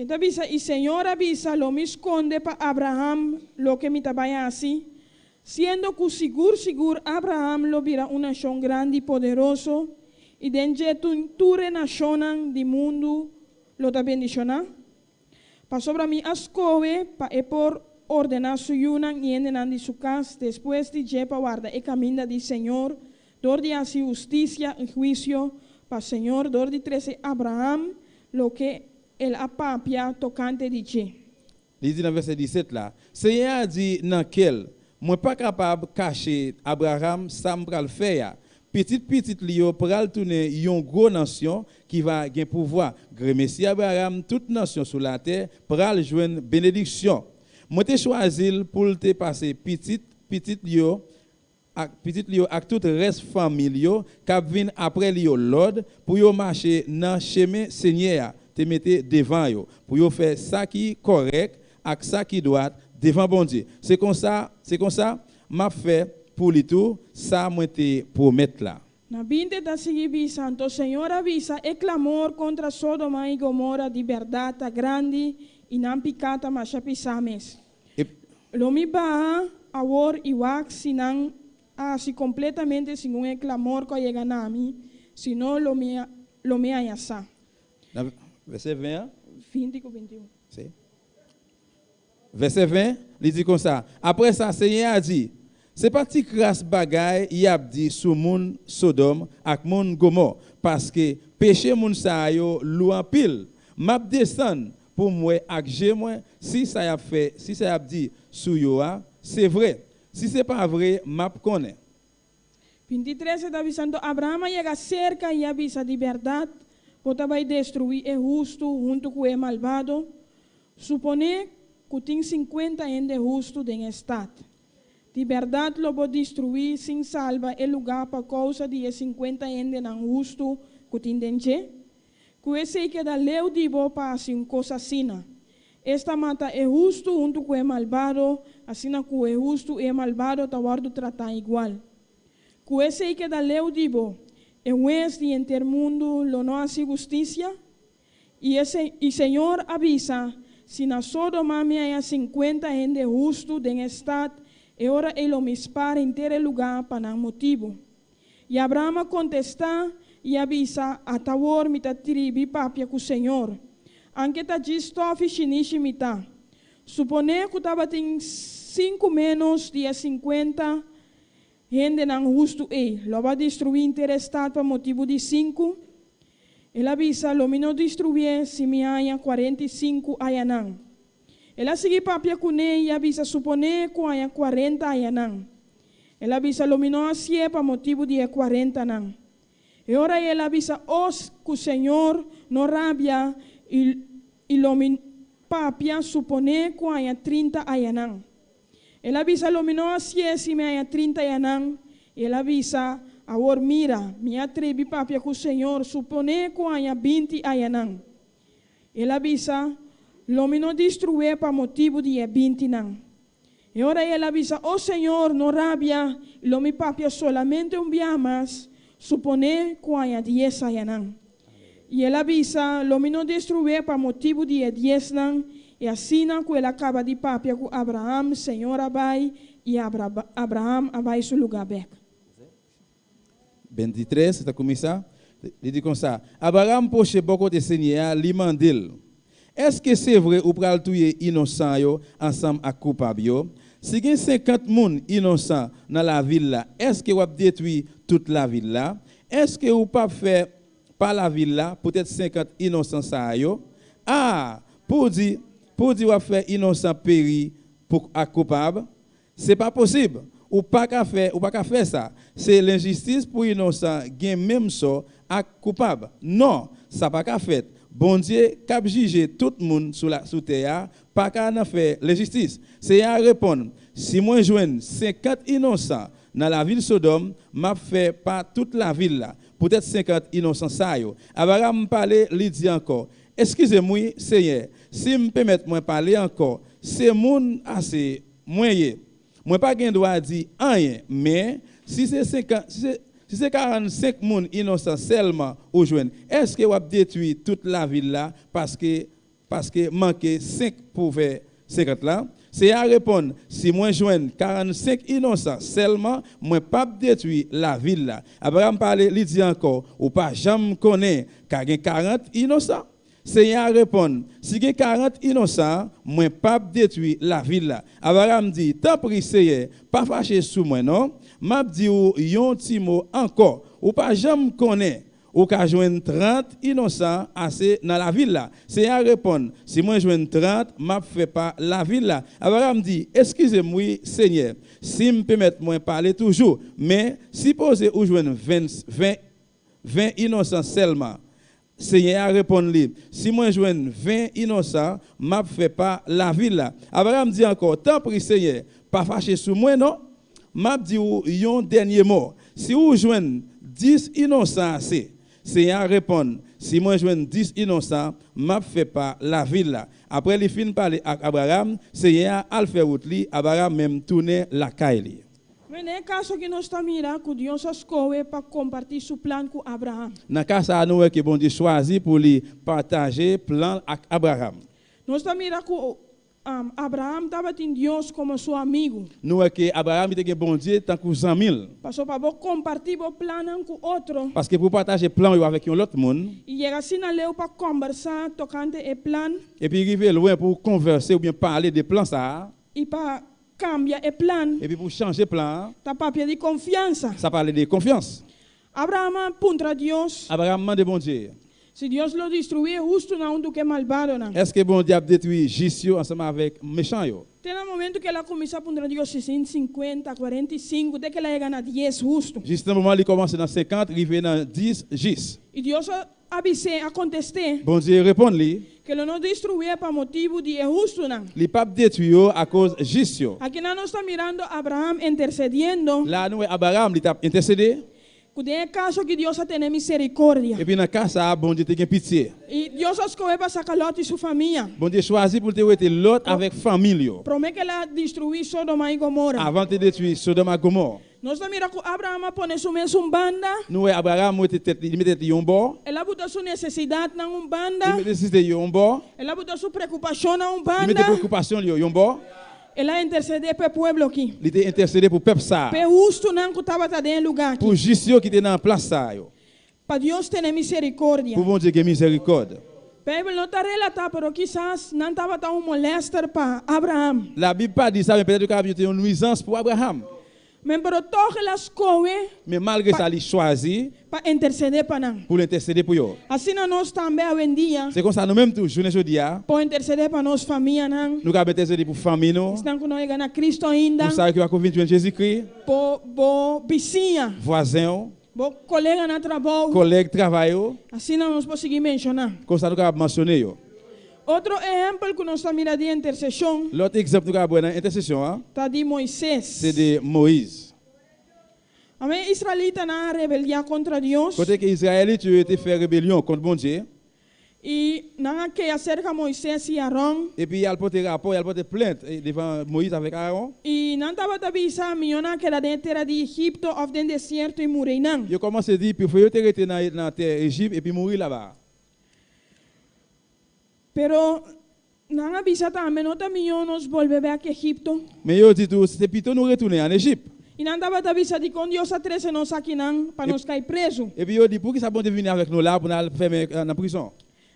Speaker 3: E ta bisa, I Señor a bisa, Lo mi skonde pa Abraham loke mi ta bai hasi, siendo ku sigur sigur Abraham lo bira un nashon grandi i poderoso, i den dje tur e nashonnan di mundu lo ta bendishoná. Pasobra mi a skohe pa e por ordená su yunan i hendenan di su kas despues di dje pa warda e kaminda di Señor dor di hasi hustisia i huisio pa Señor dor di trese Abraham loke el a papia tokante di dje.
Speaker 4: Li di nan vèsè 17 la, Senyè a di nan kè l, Mwen pa kapab kache Abraram sa m pral fè a. Pitit pitit li yo pral tounen yon gwo nasyon ki va gen pouvwa. Gremesi Abraram, tout nasyon sou latè pral jwenn benediksyon. Mwen te chwazi l pou l te pase pitit pitit li yo ak pitit li yo ak tout rès fanmi l yo k ap vin apre li yo lòd pou yo mache nan chemen Senyè a te mete devan yo, pou yo fè sa ki kòrèk ak sa ki dwat devan Bondye. Se konsa, se konsa, m ap fè pou li tou sa mwen te pwomèt la.
Speaker 3: Na 20 ta sigui bisa, Anto Señor a bisa, E clamor contra Sodoma i Gomora di berdad ta grandi i nan picá ta masha pisá mes.
Speaker 4: E.
Speaker 3: Lo mi baha awor i wak si nan a hasi completamente segun e clamor cu a yega na mi, si no lo mi lo mi haña sa.
Speaker 4: Na vèsè 20 an.
Speaker 3: 20 ku 21.
Speaker 4: Sí. Vèsè 20, li di konsa, Apre sa, Senyè a di, Se pa ti kras bagay y ap di sou moun Sodòm ak moun Gomò, paske peche moun sa yo lou anpil. M ap desann pou m wè ak je mwen si sa y ap fè, si sa y ap di sou yo a, se vre. Si se pa vre, m ap konnen.
Speaker 3: 23 e ta bisa, Anto Abraham a yega serka i a bisa, Di bèrdat, bo ta bai destruí e hustu huntu ku e malbado? Suponé ku tin 50 hende hustu den e stat. Di bèrdat lo bo destruí sin salba e lugá pa kousa di e 50 hendenan hustu ku tin den dje? Ku esei keda leu di bo pa hasi un kos asina. Esta mata e hustu huntu ku e malbado, asina ku e hustu i e malbado ta wòrdu tratá igual. Ku esei keda leu di bo, e Hues di henter mundu lo no hasi hustisia? I e i Señor a bisa, Si na Sodoma mi haña 50 hende hustu den e stat, e ora ei lo mi spar henter e lugá pa nan motibu. I Abraham a kontestá i a bisa, Ata awor mi ta tribi papia ku Señor. Anke ta djis stòf i shinishi mi ta. Suponé ku tabatin sinku ménos di e 50 hendenan hustu ei, lo bo a destruí henter e stat pa motibu di sinku? El a bisa, Lo mi no destruié si mi haña 45 ayanan. El a sigui papia kuné i a bisa, Suponé ku haña 40 ayanan. El a bisa, Lo mi no hasié pa motibu di e kuarentanan. E ora ei el a bisa os ku Señor no rabia i i lo mi papia suponé ku haña 30 ayanan. El a bisa, Lo mi no hasié si mi haña 30 ayanan. I el a bisa, Awor mira, mi a tribi papia ku Señor, suponé ku haña 20 ayanan. El a bisa, Lo mi no destruié pa motibu di e 20nan. I ora el a bisa, O Señor, no rabia, lo mi papia solamente un bia mas, suponé ku haña 10 ayanan. I el a bisa, Lo mi no destruié pa motibu di e 10nan. I asina ku el a kaba di papia ku Abraham, Señor a bai, i Abraham a bai su lugá bèk.
Speaker 4: 23, ta kuminsá, li di konsa, Abraham pwoche bò kote Senyè a, li mande l, Èske se vre ou pral touye inosan yo ansanm ak koupab yo? Si gen 50 moun inosan nan lavil la, èske w ap detwi tout lavil la? Èske ou pap fè pa lavil la poutèt 50 inosan sa a yo? A! Pou w di, pou w di w ap fè inosan peri pou ak koupab? Se pa posib! Ou pa ka fè, ou pa ka fè sa! Se lenjistis pou inosan gen menm sò ak koupab. Non! Sa pa ka fèt! Bondye, k ap jije tout moun sou la sou tè a, pa ka nan fè lenjistis. Senyè a reponn, Si mwen jwenn 50 inonsan nan lavil Sodòm, m ap fè pa tout lavil la, poutèt 50 inonsan sa yo. Abaram pale, li di ankò, Eskize m wi, Senyè, si m penmèt mwen pale ankò, se moun ase mwen ye. Mwen pa gen dwa di anyen, men, si se 50, si se, si se 45 moun inonsan sèlman ou jwenn, èske w ap detwi tout lavil la paske, paske manke 5 pou fè 50 la? Senyè a reponn, Si mwen jwenn 45 inonsan sèlman, mwen p ap detwi lavil la. Abraram pale, li di ankò, Ou pa janm konnen, ka gen 40 inonsan. Senyè a reponn, Si gen 40 inonsan, mwen p'ap detwi lavil la. Abraram di, Tanpri, Seyè, pa fache sou mwen non. M'ap di ou yon ti mo ankò. Ou pa janm konnen. Ou ka jwenn 30 inonsan ase nan lavil la. Senyè a reponn, Si mwen jwenn 30, m'ap fè pa lavil la. Abraram di, Eskize m wi, Senyè, si m penmèt mwen pale toujou. Men, sipoze ou jwenn 20, 20, 20 inonsan sèlman. Senyè a reponn li, Si mwen jwenn 20 inonsan, m ap fè pa lavil la. Abraram di ankò, Tanpri, Senyè, pa fache sou mwen non. M ap di ou yon dènye mo. Si ou jwenn 10 inonsan ase. Senyè a reponn, Si mwen jwenn 10 inonsan, m ap fè pa lavil la. Apre li fin pale ak Abraram, Senyè a al fè wout li, Abraram menm tounen lakay li.
Speaker 3: Men den e kaso aki nos ta mira ku Dios a skohe pa kompartí su plan ku Abraham.
Speaker 4: Nan ka sa a nou wè ke Bondye chwazi pou li pataje plan l ak Abraham.
Speaker 3: Nos ta mira ku Abraham tabatin Dios komo su amigu.
Speaker 4: Nou wè ke Abraham te gen Bondye tankou zanmi l.
Speaker 3: Paso pa bo kompartí bo plannan ku otro.
Speaker 4: Paske pou pataje plan w yo avèk yon lòt moun.
Speaker 3: I yega asina leu pa kòmbersá tokante e plan.
Speaker 4: Epi rive lwen pou w konvèse oubyen pale de plan sa a.
Speaker 3: I pa kambia e plan.
Speaker 4: Epi pou chanje plan an.
Speaker 3: Ta papia di konfiansa.
Speaker 4: Sa pale de konfyans.
Speaker 3: Abraham a puntra Dios.
Speaker 4: Abraham mande Bondye.
Speaker 3: Si Dios lo destruí e hustunan huntu ku e malbadonan.
Speaker 4: Èske Bondye ap detwi jis yo ansanm avèk mechan yo?
Speaker 3: Te na momentu ku el a kuminsá puntra Dios si sin 50, 45, te ku el a yega na 10 hustu.
Speaker 4: Jis nan moman li kòmanse nan 50 rive nan 10 jis.
Speaker 3: I Dios a A bis'é, a kontest'é.
Speaker 4: Bondye reponn li.
Speaker 3: Ke lo no destruié pa motibu di e hustunan.
Speaker 4: Li pap detwi yo akoz jis yo.
Speaker 3: Akinan nos ta mirando Abraham intersediendo.
Speaker 4: La nou wè Abaraham li tap entèsede.
Speaker 3: Ku den e kaso aki Dios a tene miserikordia.
Speaker 4: Epi nan ka sa a Bondye te gen pitye.
Speaker 3: I Dios a skohe pa saka Lòt i su famia.
Speaker 4: Bondye chwazi pou l te wete Lòt avèk fanmi l yo.
Speaker 3: Promé ke el a destruí Sodoma i Gomora.
Speaker 4: Avan l te detwi Sodòm ak Gomò.
Speaker 3: Nos ta mira ku Abraham a pone su mes un banda.
Speaker 4: Nou wè Abraham wete tèt li, li mete tèt li yon bò.
Speaker 3: El a buta su nesesidatnan un banda.
Speaker 4: Li mete nesesite li yo yon bò.
Speaker 3: El a buta su preokupashonnan un
Speaker 4: Li
Speaker 3: banda.
Speaker 4: mete preokupasyon li yo yon bò.
Speaker 3: El a intersedé p'e pueblo aki.
Speaker 4: Li te entèsede pou pèp sa a.
Speaker 3: P'e hustunan ku tabata den e lugá aki.
Speaker 4: Pou jis yo ki te nan plas sa a yo.
Speaker 3: Pa Dios tene miserikordia.
Speaker 4: Pou Bondye gen mizèrikòd.
Speaker 3: Beibel no ta relatá, pero kisas nan tabata un molèster pa Abraham.
Speaker 4: Labib pa di sa, men petèt yo kapab yo te yon nwizans pou Abraham.
Speaker 3: Men pero tòg el a skohe.
Speaker 4: Men malgre sa li chwazi.
Speaker 3: Pa intersedé pa nan.
Speaker 4: Pou l entèsede pou yo.
Speaker 3: Asina nos tambe awendia.
Speaker 4: Se konsa nou menm tou, jounen jodi a.
Speaker 3: Por intersedé pa nos famianan.
Speaker 4: Nou kapab entèsede pou fanmi nou.
Speaker 3: Esnan ku no a yega na Cristo ainda.
Speaker 4: Pou sa yo ki pako vin jwenn Jezikri.
Speaker 3: Po bo bisiña.
Speaker 4: Vwazen ou.
Speaker 3: Bo kolega na trabou.
Speaker 4: Kòlèg travay ou.
Speaker 3: Asina nos por sigui menshoná.
Speaker 4: Konsa nou kapab mansyone yo.
Speaker 3: Otro ehèmpel ku nos ta mira di interseshon.
Speaker 4: Lòt egzèmpel nou ka wè nan entèsesyon an.
Speaker 3: Ta di Moises.
Speaker 4: Se de Moyiz.
Speaker 3: Amén, Israelitanan a rebeldiá kontra Dios.
Speaker 4: Kote ke Izrayelit yo te fè rebelyon kont Bondye.
Speaker 3: I nan a keha serka Moises i Aron.
Speaker 4: Epi y al pote rapò, y al pote plent devan Moyiz avèk Aron.
Speaker 3: I nan tabata bisa, Mihó nan a keda den e tera di Egipto òf den desierto i muri einan.
Speaker 4: Yo kòmansé di, Preferió te rete nan tè Egip epi muri laba.
Speaker 3: Pero nan a bisa tambe, No ta mihó nos bolbe bèk Egipto?
Speaker 4: Men yo di tou, Se pito nou retounen ann Ejip.
Speaker 3: I nan tabata bisa, Dikon Dios a trese nos akinan pa nos kai prezu?
Speaker 4: Epi yo di, Poukisa Bondye vini avèk nou la pou n al fèmen nan prizon?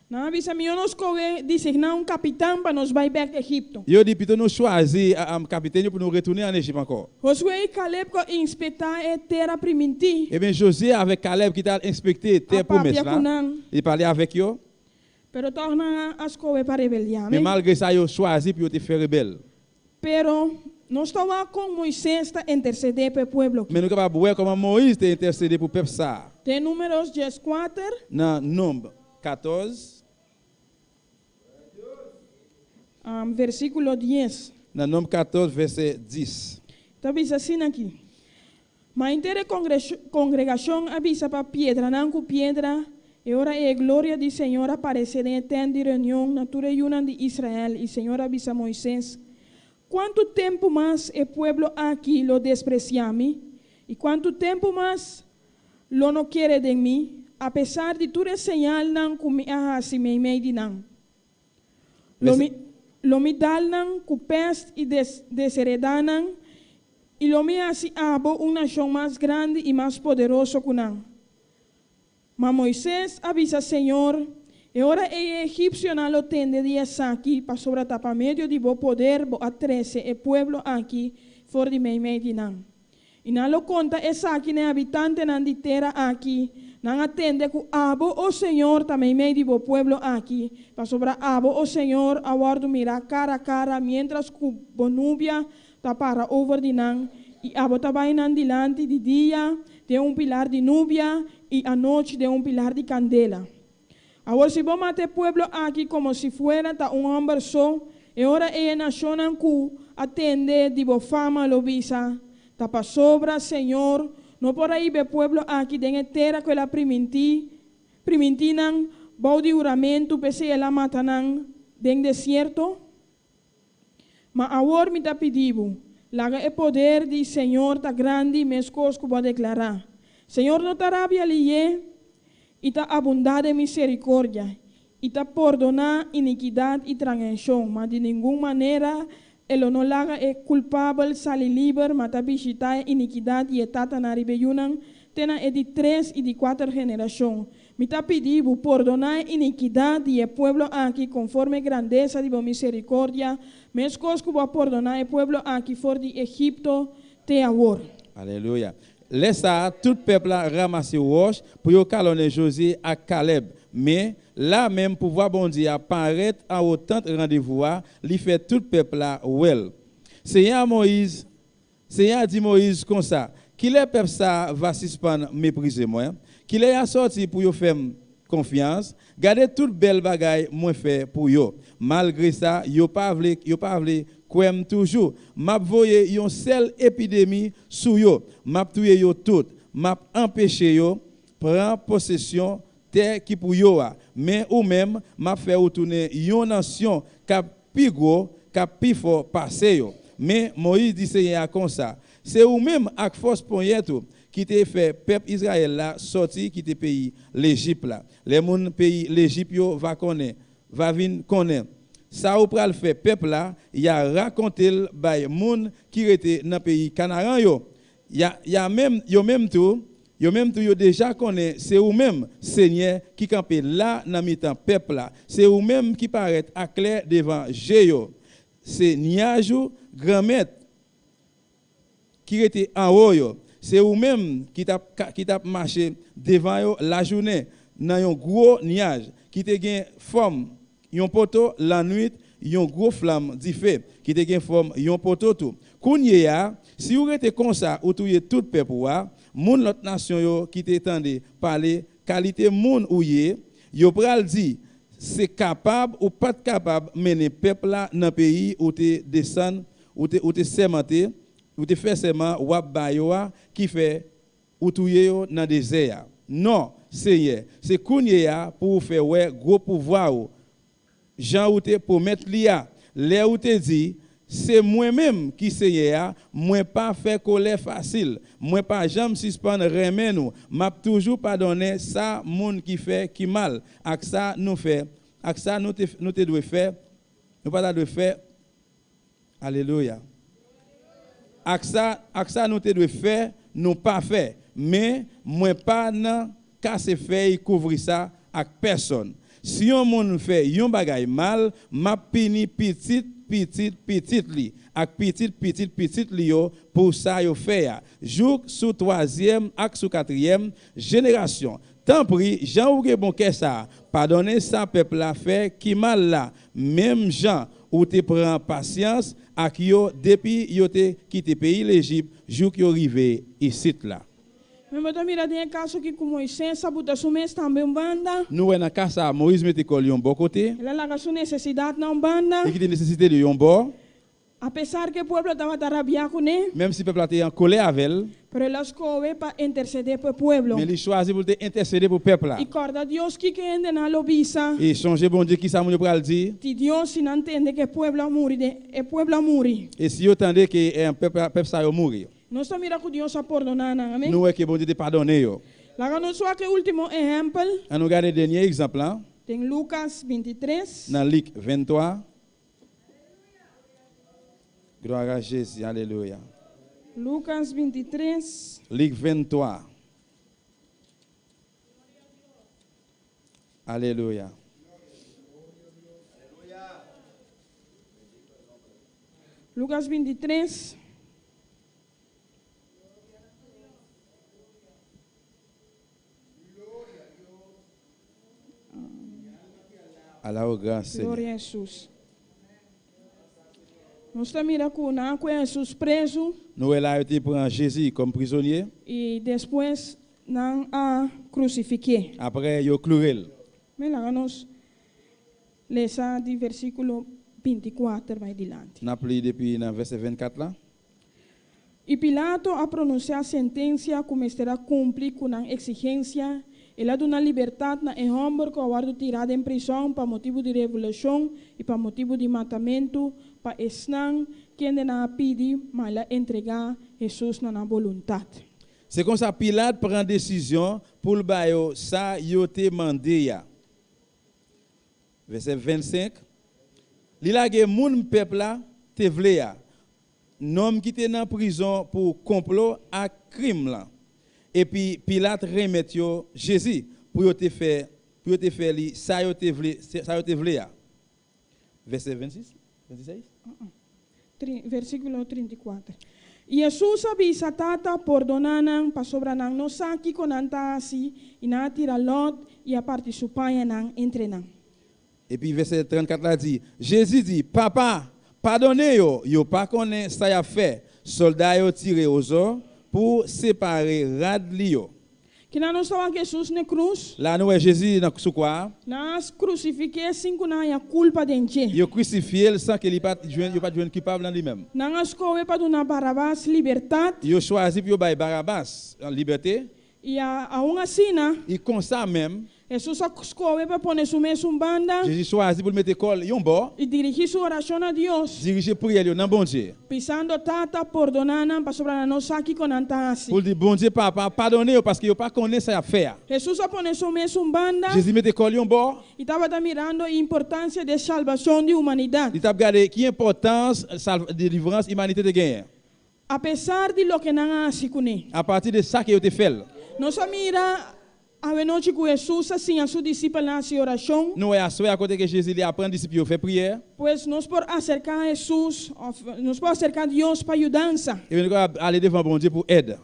Speaker 3: Nan a bisa, Mihó nos kohe designá un kapitan pa nos bai bèk Egipto.
Speaker 4: Yo di, Pito nou chwazi kapitèn yo pou nou retounen ann Ejip ankò.
Speaker 3: Josué i Kaleb ku a inspektá e tera primintí.
Speaker 4: Eben, Josué avèk Kaleb ki t al enspekte
Speaker 3: A
Speaker 4: tè pwomès
Speaker 3: papia
Speaker 4: la,
Speaker 3: ku nan.
Speaker 4: li pale avèk yo.
Speaker 3: Pero tòg nan a skohe pa rebeldiá.
Speaker 4: Men
Speaker 3: Amén.
Speaker 4: malgre sa yo chwazi pou yo te fè rebèl.
Speaker 3: Pero nos ta wak kon Moisés ta intersedé pa e pueblo aki.
Speaker 4: Men nou kapab wè kòman Moyiz te entèsede pou pèp sa a.
Speaker 3: Den Números dieskuater.
Speaker 4: Nan Nonb 14.
Speaker 3: Versíkulo dies.
Speaker 4: Nan Nonb 14 vèsè 10.
Speaker 3: Ta bisa asina aki, Ma henter e kongregashon a bisa pa piedranan ku piedra, e ora ei e gloria di señor a paresé den e tènt di reunion na tur e yunan di Israel, i señor a bisa Moises, Kuantu tempu mas e pueblo aki lo despresiá mi? I kuantu tempu mas lo no kere den mi, apesar di tur e señalnan ku mi a hasi meimei di nan? Lo mi, lo mi dal nan ku pèst i desheredá nan, i lo mi hasi abo un nashon mas grandi i mas poderoso ku nan. Ma Moises a bisa señor, E ora ei e egipsionan lo tende di esaki, pasobra ta pa medio di bo poder bo a trese e pueblo aki for di meimei di nan. I nan lo konta esaki na e habitantenan di tera aki, Nan a tende ku abo, o Señor, ta meimei di bo pueblo aki, pasobra abo, o Señor, a wòrdu mirá kara kara miéntras ku bo nubia ta para over di nan, i abo ta bai nan dilanti di dia den un pilar di nubia i anochi den un pilar di kandela. Awor si bo mata e pueblo aki komo si fuera ta un hòmber so, e ora ei e nashonnan ku a tende di bo fama lo bisa, Ta pasobra Señor no por a hiba e pueblo aki den e tera ku el a primintí, primintí nan bou di huramentu, p'esei el a mata nan den desierto? Ma awor mi ta pidi bo, laga e poder di Señor ta grandi meskos ku bo a deklará. Señor no ta rabia lihé i ta abundá den miserikordia, i ta pordoná inikidat i trangenshon, ma di ningun manera e lo no laga e kulpabel sali liber, ma ta bishitá e inikidat di e tatanan riba e yunan te na e di tres i di kuater generashon. Mi ta pidi bo, pordoná e inikidat di e pueblo aki konforme grandesa di bo miserikordia, meskos ku bo a pordoná e pueblo aki for di Egipto te awor.
Speaker 4: Alelouya. Lè sa a, tout pèp la ranmase wòch pou yo kalonnen Jozye ak Kalèb. Men, la menm pouvwa Bondye a parèt anwo tant randevou a, li fè tout pèp la wè l. Senyè a Moyiz Senyè a di Moyiz konsa, Kilè pèp sa a va sispann meprize mwen? Kilè y'a sòti pou yo fè m konfyans? Gade tout bèl bagay mwen fè pou yo. Malgre sa, yo pa vle, yo pa vle kwè m toujou. M'ap voye yon sèl epidemi sou yo, m'ap touye yo tout, m'ap anpeche yo pran posesyon tè ki pou yo a. Men ou menm, m'ap fè ou tounen yon nasyon k'ap pi gwo, k'ap pi fò pase yo. Men, Moyiz di Senyè a konsa, Se ou menm ak fòs ponyèt ou ki te fè pèp Izrayèl la sòti kite peyi Lejip la. Lè moun peyi Lejip yo va konnen, va vin konnen, sa ou pral fè pèp la, y'a rakonte l bay moun ki rete nan peyi Kanaran yo. Ya, ya menm, yo menm tou, yo menm tou yo deja konnen se ou menm, Senyè, ki kanpe la nan mitan pèp la. Se ou menm ki parèt aklè devan je yo. Se nyaj ou, Granmèt, ki rete anwo yo. Se ou menm ki t ap, ki t ap mache devan yo lajounen nan yon gwo nyaj ki te gen fòm yon poto, lannuit yon gwo flanm dife ki te gen fòm yon poto tou. Kounyeya, si ou rete konsa ou touye tout pèp ou a, moun lòt nasyon yo ki te tande pale kalite moun ou ye, yo pral di, Se kapab ou pa t kapab mennen pèp la nan peyi ou te desann, ou te ou te sèmante, ou te fè sèman w ap ba yo a, ki fè, ou touye yo nan dezè a. Non, Senyè, se kounyeya pou ou fè wè gwo pouvwa ou, jan ou te pwomèt li a, lè ou te di, Se mwen menm ki Senyè a, mwen pa fè kolè fasil, mwen pa janm sispann renmen nou, m ap toujou padonnen sa moun ki fè ki mal, ak sa nou fè, ak sa nou te nou te dwe fè, nou pa ta dwe fè. Alelouya. Ak sa, ak sa nou te dwe fè, nou pa fè. Men, mwen pa nan kase fèy kouvri sa ak pèsonn. Si yon moun fè yon bagay mal, m ap pini pitit pitit pitit li ak pitit pitit pitit li yo pou sa yo fè a, jouk sou twazyèm ak sou katriyèm jenerasyon. Tanpri, jan ou gen bon kè sa a, padonnen sa pèp la fè ki mal la, menm jan ou te pran pasyans ak yo depi yo te kite peyi Lejip jouk yo rive isit la.
Speaker 3: Men bo ta mira den e kaso aki ku Moisés a buta su mes tambe un banda.
Speaker 4: Nou wè nan ka sa a, Moyiz mete kò l yon bò kote.
Speaker 3: El a laga su nesesidatnan un banda.
Speaker 4: Li kite nesesite l yo yon bò.
Speaker 3: Apesar ku e pueblo tabata rabiá kuné.
Speaker 4: Menm si pèp la te an kolè avè l.
Speaker 3: Pero el a skohe pa intersedé pa e pueblo.
Speaker 4: Men li chwazi pou l te entèsede pou pèp la.
Speaker 3: I kòrda Dios kiko hendenan lo bisa.
Speaker 4: I sonje Bondye kisa moun yo pral di.
Speaker 3: Si Dios si nan tende ku e pueblo a muri den e pueblo a muri.
Speaker 4: E si yo tande ke pèp la pèp sa yo muri.
Speaker 3: Nos ta mira ku Dios a pordoná nan. Amèn.
Speaker 4: Nou wè ke Bondye te padonnen yo.
Speaker 3: Laga nos wak e último ehèmpel.
Speaker 4: An nou gade dènye egzanp lan.
Speaker 3: Den Lukas 23.
Speaker 4: Nan Lik 23. Gloire à Jésus, alelouya.
Speaker 3: Lucas 23.
Speaker 4: Lik 23. Alelouya.
Speaker 3: Lucas 23.
Speaker 4: Ala ou gran Senyè.
Speaker 3: Gloria a Hesus. Nos ta mira ku nan a kue Hesus prezu.
Speaker 4: Nou wè la yo te pran Jezi kòm prizonye.
Speaker 3: I despues nan a krusifik'é.
Speaker 4: Apre yo kloure l.
Speaker 3: Men laga nos lesa di versíkulo 24 bai dilanti.
Speaker 4: N ap li depi nan vèsè 24 la.
Speaker 3: I Pilato a pronunsiá sentensia ku mester a kumpli ku nan eksigensia, el a duna libertat na e hòmber ku a wòrdu tirá den prizòn pa motibu di revolushon i pa motibu di matamentu, pa esnan kende nan a pidi, ma el a entregá Hesus na nan boluntat.
Speaker 4: Se konsa Pilat pran desizyon pou l ba yo sa yo te mande a. Vèsè 25, Li lage moun pèp la te vle a, nonm ki te nan prizon pou konplo ak krim lan. Epi Pilat renmèt yo Jezi pou yo te fè pou yo te fè li sa yo te vle sa yo te vle a. Vèsè 26, 26?
Speaker 3: Versíkulo 34. I Hesus a bisa, Tata, pordoná nan, pasobra nan no sa kiko nan ta hasi. I nan a tira lòt i a parti su pañanan entre nan.
Speaker 4: Epi vèsè 34 la di, Jezi di, Papa, padonnen yo, yo pa konnen sa y ap fè. Sòlda yo tire ozò pou separe rad li yo.
Speaker 3: Kina nos ta wak Hesus n'e krus?
Speaker 4: La nou wè Jezi nan sou kwa a.
Speaker 3: Nan a krusifik'é sin ku nan haña kulpa den dje.
Speaker 4: Yo krisifye l san ke li pa t jwenn, yo pa t jwenn kupab nan li menm.
Speaker 3: Nan a skohe pa duna Barabas libertat.
Speaker 4: Yo chwazi pou yo bay Barabas libète.
Speaker 3: I a aun asina.
Speaker 4: I konsa menm.
Speaker 3: Hesus a skohe pa pone su mes un banda.
Speaker 4: Jezi chwazi pou l mete kò l yon bò.
Speaker 3: I dirigí su orashon na Dios.
Speaker 4: Dirije priyè l yo nan Bondye.
Speaker 3: Pisando, Tata, pordoná nan, pasobra nan no sa kiko nan ta hasi.
Speaker 4: Pou l di, Bondye Papa, padone yo paske yo pa konnen sa y ap fè a.
Speaker 3: Hesus a pone su mes un banda.
Speaker 4: Jezi mete kò l yon bò.
Speaker 3: I tabata mirando e importansia di e salbashon di humanidat.
Speaker 4: Li t ap gade ki enpòtans delivrans imanite te genyen.
Speaker 3: Apesar di loke nan a hasi kuné.
Speaker 4: Apati de sa ke yo te fè l.
Speaker 3: Nos a mira awenochi ku Hesus a siña su disipelnan hasi orashon.
Speaker 4: Nou wè aswè a kote ke Jezi li aprann disip yo fè priyè.
Speaker 3: Pues nos por aserká Hesus òf nos por aserká Dios pa yudansa.
Speaker 4: E nou kapab ale devan Bondye pou èd.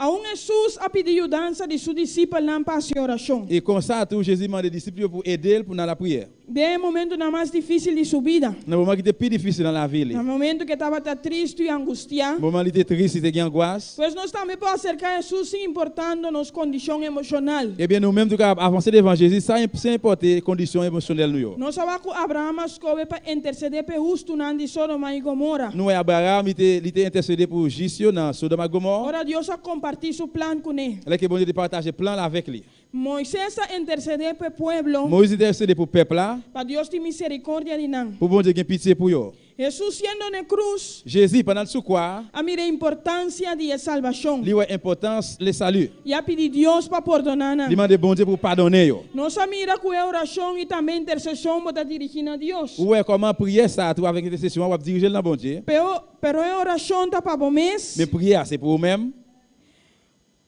Speaker 3: Aun Hesus a pidi yudansa di su disipelnan pa hasi orashon.
Speaker 4: E konsa tou Jezi mande disip li yo pou ede l pou nan lapriyè.
Speaker 3: Den e momentonan mas difísil di su bida.
Speaker 4: Nan moman ki te pi difísil nan lavi li.
Speaker 3: Na momento ku e tabata tristu i angustiá.
Speaker 4: Moman li te tris i te gen angwas.
Speaker 3: Pues nos tambe por aserká Hesus sin importando nos kondishon emoshonal.
Speaker 4: Ebyen nou menm tou kapab avanse devan Jezi san enpòte kondisyon emosyonèl nou yo.
Speaker 3: Nos a wak ku Abraham a skohe pa intersedé p'e hustunan di Sodoma i Gomora.
Speaker 4: Nou wè Abraham li te li te entèsede pou jis yo nan Sodom ak Gomò.
Speaker 3: Ora Dios a kompartí su plan kuné.
Speaker 4: Lè ke Bondye te pataje plan l avèk li.
Speaker 3: Moises a intersedé p'e pueblo.
Speaker 4: Moiz intersedé pou pèp la.
Speaker 3: Pa Dios tin misericordia di nan.
Speaker 4: Pou Bondye gen pitye pou yo.
Speaker 3: Hesus siendo n'e cruz.
Speaker 4: Jezi, pandan l sou kwa a.
Speaker 3: A mira e importancia di e salbacion.
Speaker 4: Li wè enpòtans le salu.
Speaker 3: I a pidi Dios pa pordona nan.
Speaker 4: Li mande Bondye pou padonnen yo.
Speaker 3: Nos a mira cu e oracion i tambe intercesion bo ta dirigi na Dios.
Speaker 4: Ou wè kòman priyè sa a tou avèk entèsesyon an w ap dirije l nan Bondye.
Speaker 3: Pero, pero e oracion ta pa bo mes.
Speaker 4: Men priyè a se pou ou menm.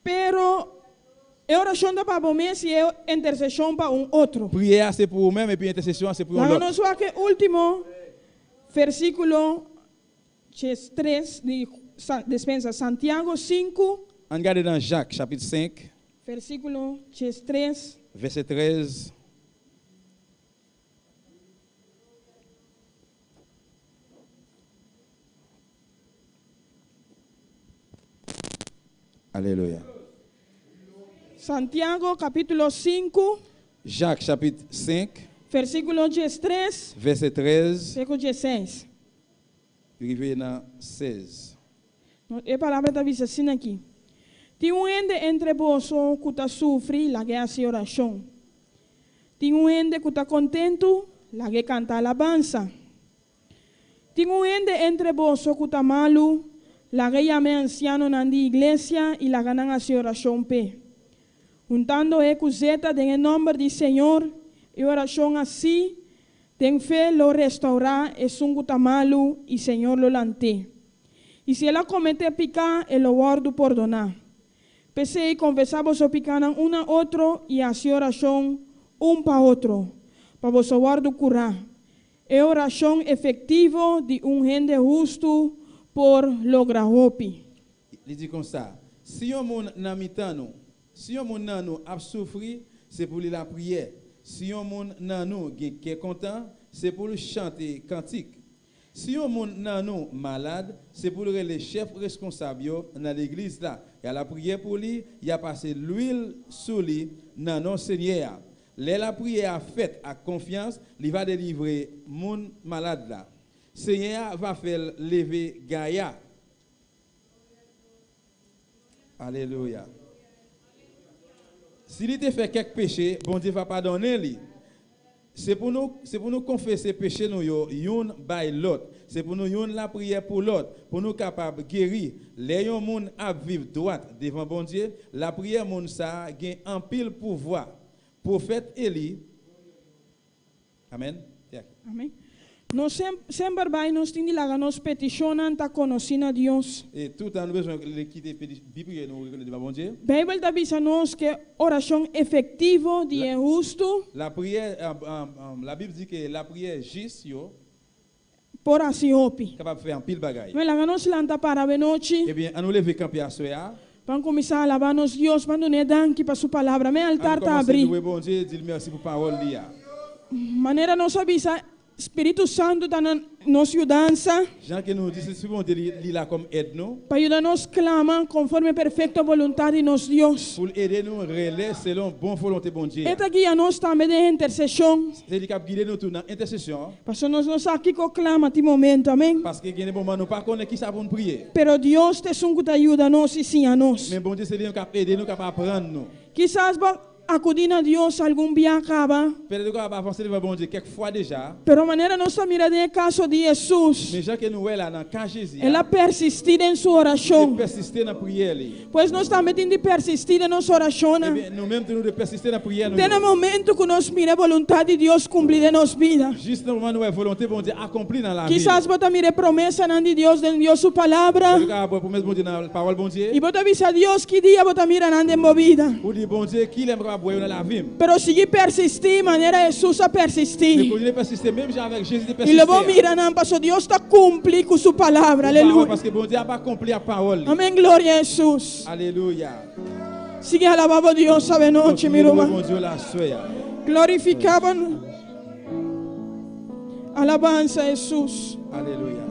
Speaker 3: Pero, e orashon ta pa bo mes i e interseshon pa un otro.
Speaker 4: Priyè a se pou ou menm epi entèsesyon an se pou yon
Speaker 3: Laga
Speaker 4: lòt.
Speaker 3: nos wak e último versíkulo 3 di despensa, Santiago 5.
Speaker 4: Ann gade nan Jak chapit 5.
Speaker 3: Versíkulo 3.
Speaker 4: Vèsè 13. Aleluya.
Speaker 3: Santiago kapítulo 5.
Speaker 4: Jak chapit 5.
Speaker 3: Versíkulo 13.
Speaker 4: Vèsè 13.
Speaker 3: Te ku 16.
Speaker 4: Rive nan 16.
Speaker 3: E palabra ta bisa asina aki, Tin un hende entre boso ku ta sufri, lag'é hasi orashon. Tin un hende ku ta kontentu, lag'é kanta alabansa. Tin un hende entre boso ku ta malu, lag'é yama e ansianonan di iglesia i laga nan hasi orashon p'e. Huntando e ku zeta den e nòmber di Señor, e orashon hasi den fe lo restourá esun ku ta malu i Señor lo lant'é. I si el a kometé piká, e lo wòrdu pordoná. P'esei, konfesá boso pikánan un na otro i hasi orashon un pa otro, pa boso wòrdu kurá. E orashon efektivo di un hende hustu por logra hopi.
Speaker 4: Li di konsa, Si yon moun nan mitan nou, si yon moun nan nou ap soufri, se pou li lapriyè, si yon moun nan nou gen kè kontan, se pou l chante kantik. Si yon moun nan nou malad, se pou l rele chèf reskonsab yo nan legliz la. Y a lapriyè pou li, y a pase lwil sou li nan non Senyè a. Lè lapriyè a fèt ak konfyans, li va delivre moun malad la. Senyè a va fè l leve gaya. Alelouya! Si li te fè kèk peche, Bondye va padonnen li. Se pou nou, se pou nou konfese peche nou yo youn bay lòt. Se pou nou youn lapriyè pou lòt, pou nou kapab geri. Lè yon moun ap viv dwat devan Bondye, lapriyè moun sa a gen anpil pouvwa. Pwofèt Eli. Amèn.
Speaker 3: Amèn. Nos semper bai nos tin di laga nos petishonnan ta konosí na Dios.
Speaker 4: E tutan nou bezwen kite bi priyè nou rekonèt devan Bondye.
Speaker 3: Beibel ta bisa nos ke orashon efektivo di e hustu.
Speaker 4: Lapriyè, Labib di ke lapriyè jis yo.
Speaker 3: Por hasi hopi.
Speaker 4: Kapab fè anpil bagay.
Speaker 3: Men laga nos lanta para awenochi.
Speaker 4: Ebyen, annou leve kanpe aswè a.
Speaker 3: Ban kuminsá alabá nos Dios, ban dun'é danki pa su palabra. Men
Speaker 4: Annou
Speaker 3: altar ta
Speaker 4: kòmanse
Speaker 3: abrí.
Speaker 4: louwe Bondye, di l mèsi pou pawòl li a.
Speaker 3: Manera nos a bisa, Spiritu Santu ta na nos yudansa.
Speaker 4: Jan ke nou di, se Spiritu Bondye li la kòm èd nou.
Speaker 3: Pa yuda nos klama konforme perfekto boluntat di nos Dios.
Speaker 4: Pou l ede nou rele selon bon volonte Bondye
Speaker 3: E
Speaker 4: a.
Speaker 3: ta guia nos tambe den interseshon.
Speaker 4: Se li k ap gide nou tou nan entèsesyon.
Speaker 3: Pasobra nos no sa kiko klama tin momento, amen.
Speaker 4: Paske gen de moman nou pa konnen kisa pou n priye.
Speaker 3: Pero Dios ta esun ku ta yuda nos i siña nos.
Speaker 4: Men Bondye se li menm k ap ede nou, k ap aprann nou.
Speaker 3: Kisas bo Akudí na Dios algun bia kaba.
Speaker 4: Petèt ou kapab avanse devan Bondye kèk fwa deja.
Speaker 3: Pero manera nos ta mira den e kaso di Hesus.
Speaker 4: Men jan ke nou wè la nan ka Jezi a.
Speaker 3: El a persistí den su orashon.
Speaker 4: Li te pèsiste nan priyè li.
Speaker 3: Pues nos tambe tin di persistí den nos orashonnan.
Speaker 4: Ebyen, nou menm tou nou dwe pèsiste nan priyè nou
Speaker 3: Te
Speaker 4: yo.
Speaker 3: na momentu ku nos mira e boluntat di Dios kumpli den nos bida.
Speaker 4: Jis nan moman nou wè volonte Bondye akonpli nan lavi nou.
Speaker 3: Kisas bo ta mira e promesanan di Dios den Dios su Palabra.
Speaker 4: Petèt ou kapab wè pwomès Bondye nan Pawòl Bondye.
Speaker 3: I bo ta bisa Dios ki dia bo ta mira nan den bo bida.
Speaker 4: Ou di, Bondye, kilè m kapab wè yo nan lavi m?
Speaker 3: Pero sigui persistí manera Hesus a persistí.
Speaker 4: Men kontinye pèsiste menm jan avèk Jezi te
Speaker 3: I
Speaker 4: pèsiste
Speaker 3: lo bo
Speaker 4: a.
Speaker 3: mira nan paso Dios ta kumpli ku su palabra.
Speaker 4: Ou pa wè
Speaker 3: Aleluya.
Speaker 4: paske Bondye ap akonpli ak pawòl li.
Speaker 3: Amen gloria Hesus.
Speaker 4: Aleluya.
Speaker 3: Sigui alabá bo Dios awe nochi mi
Speaker 4: Kontinye louwe
Speaker 3: ruman.
Speaker 4: Bondye w la aswè a.
Speaker 3: Glorifiká bo. Alabansa Hesus.
Speaker 4: Aleluya.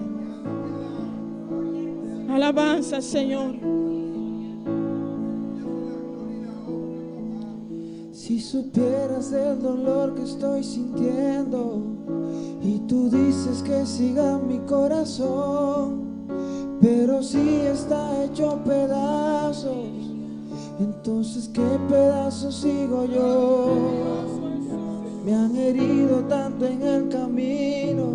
Speaker 3: Alabansa Señor.
Speaker 5: Si supieras el dolor que estoy sintiendo y tú dices que siga mi corazón, pero si está hecho pedazos, entonces qué pedazos sigo yo. Me han herido tanto en el camino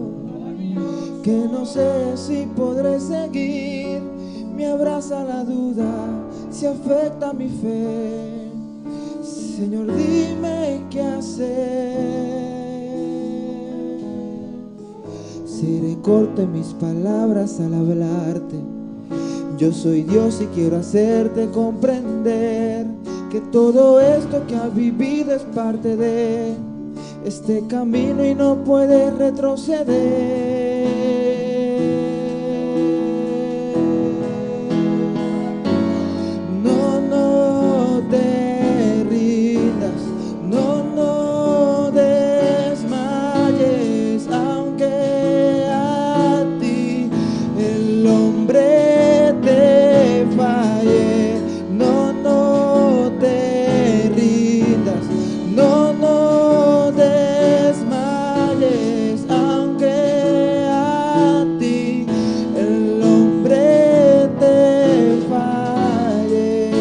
Speaker 5: que no sé si podré seguir. Me abraza la duda, si afecta mi fe. Señor, dime qué hacer. Seré corto en mis palabras al hablarte. Yo soy Dios y quiero hacerte comprender que todo esto que has vivido es parte de este camino y no puedes retroceder. No, no te rindas, no, no desmayes, aunque a ti el hombre te falle. No, no te rindas, no, no desmayes, aunque a ti el hombre te falle.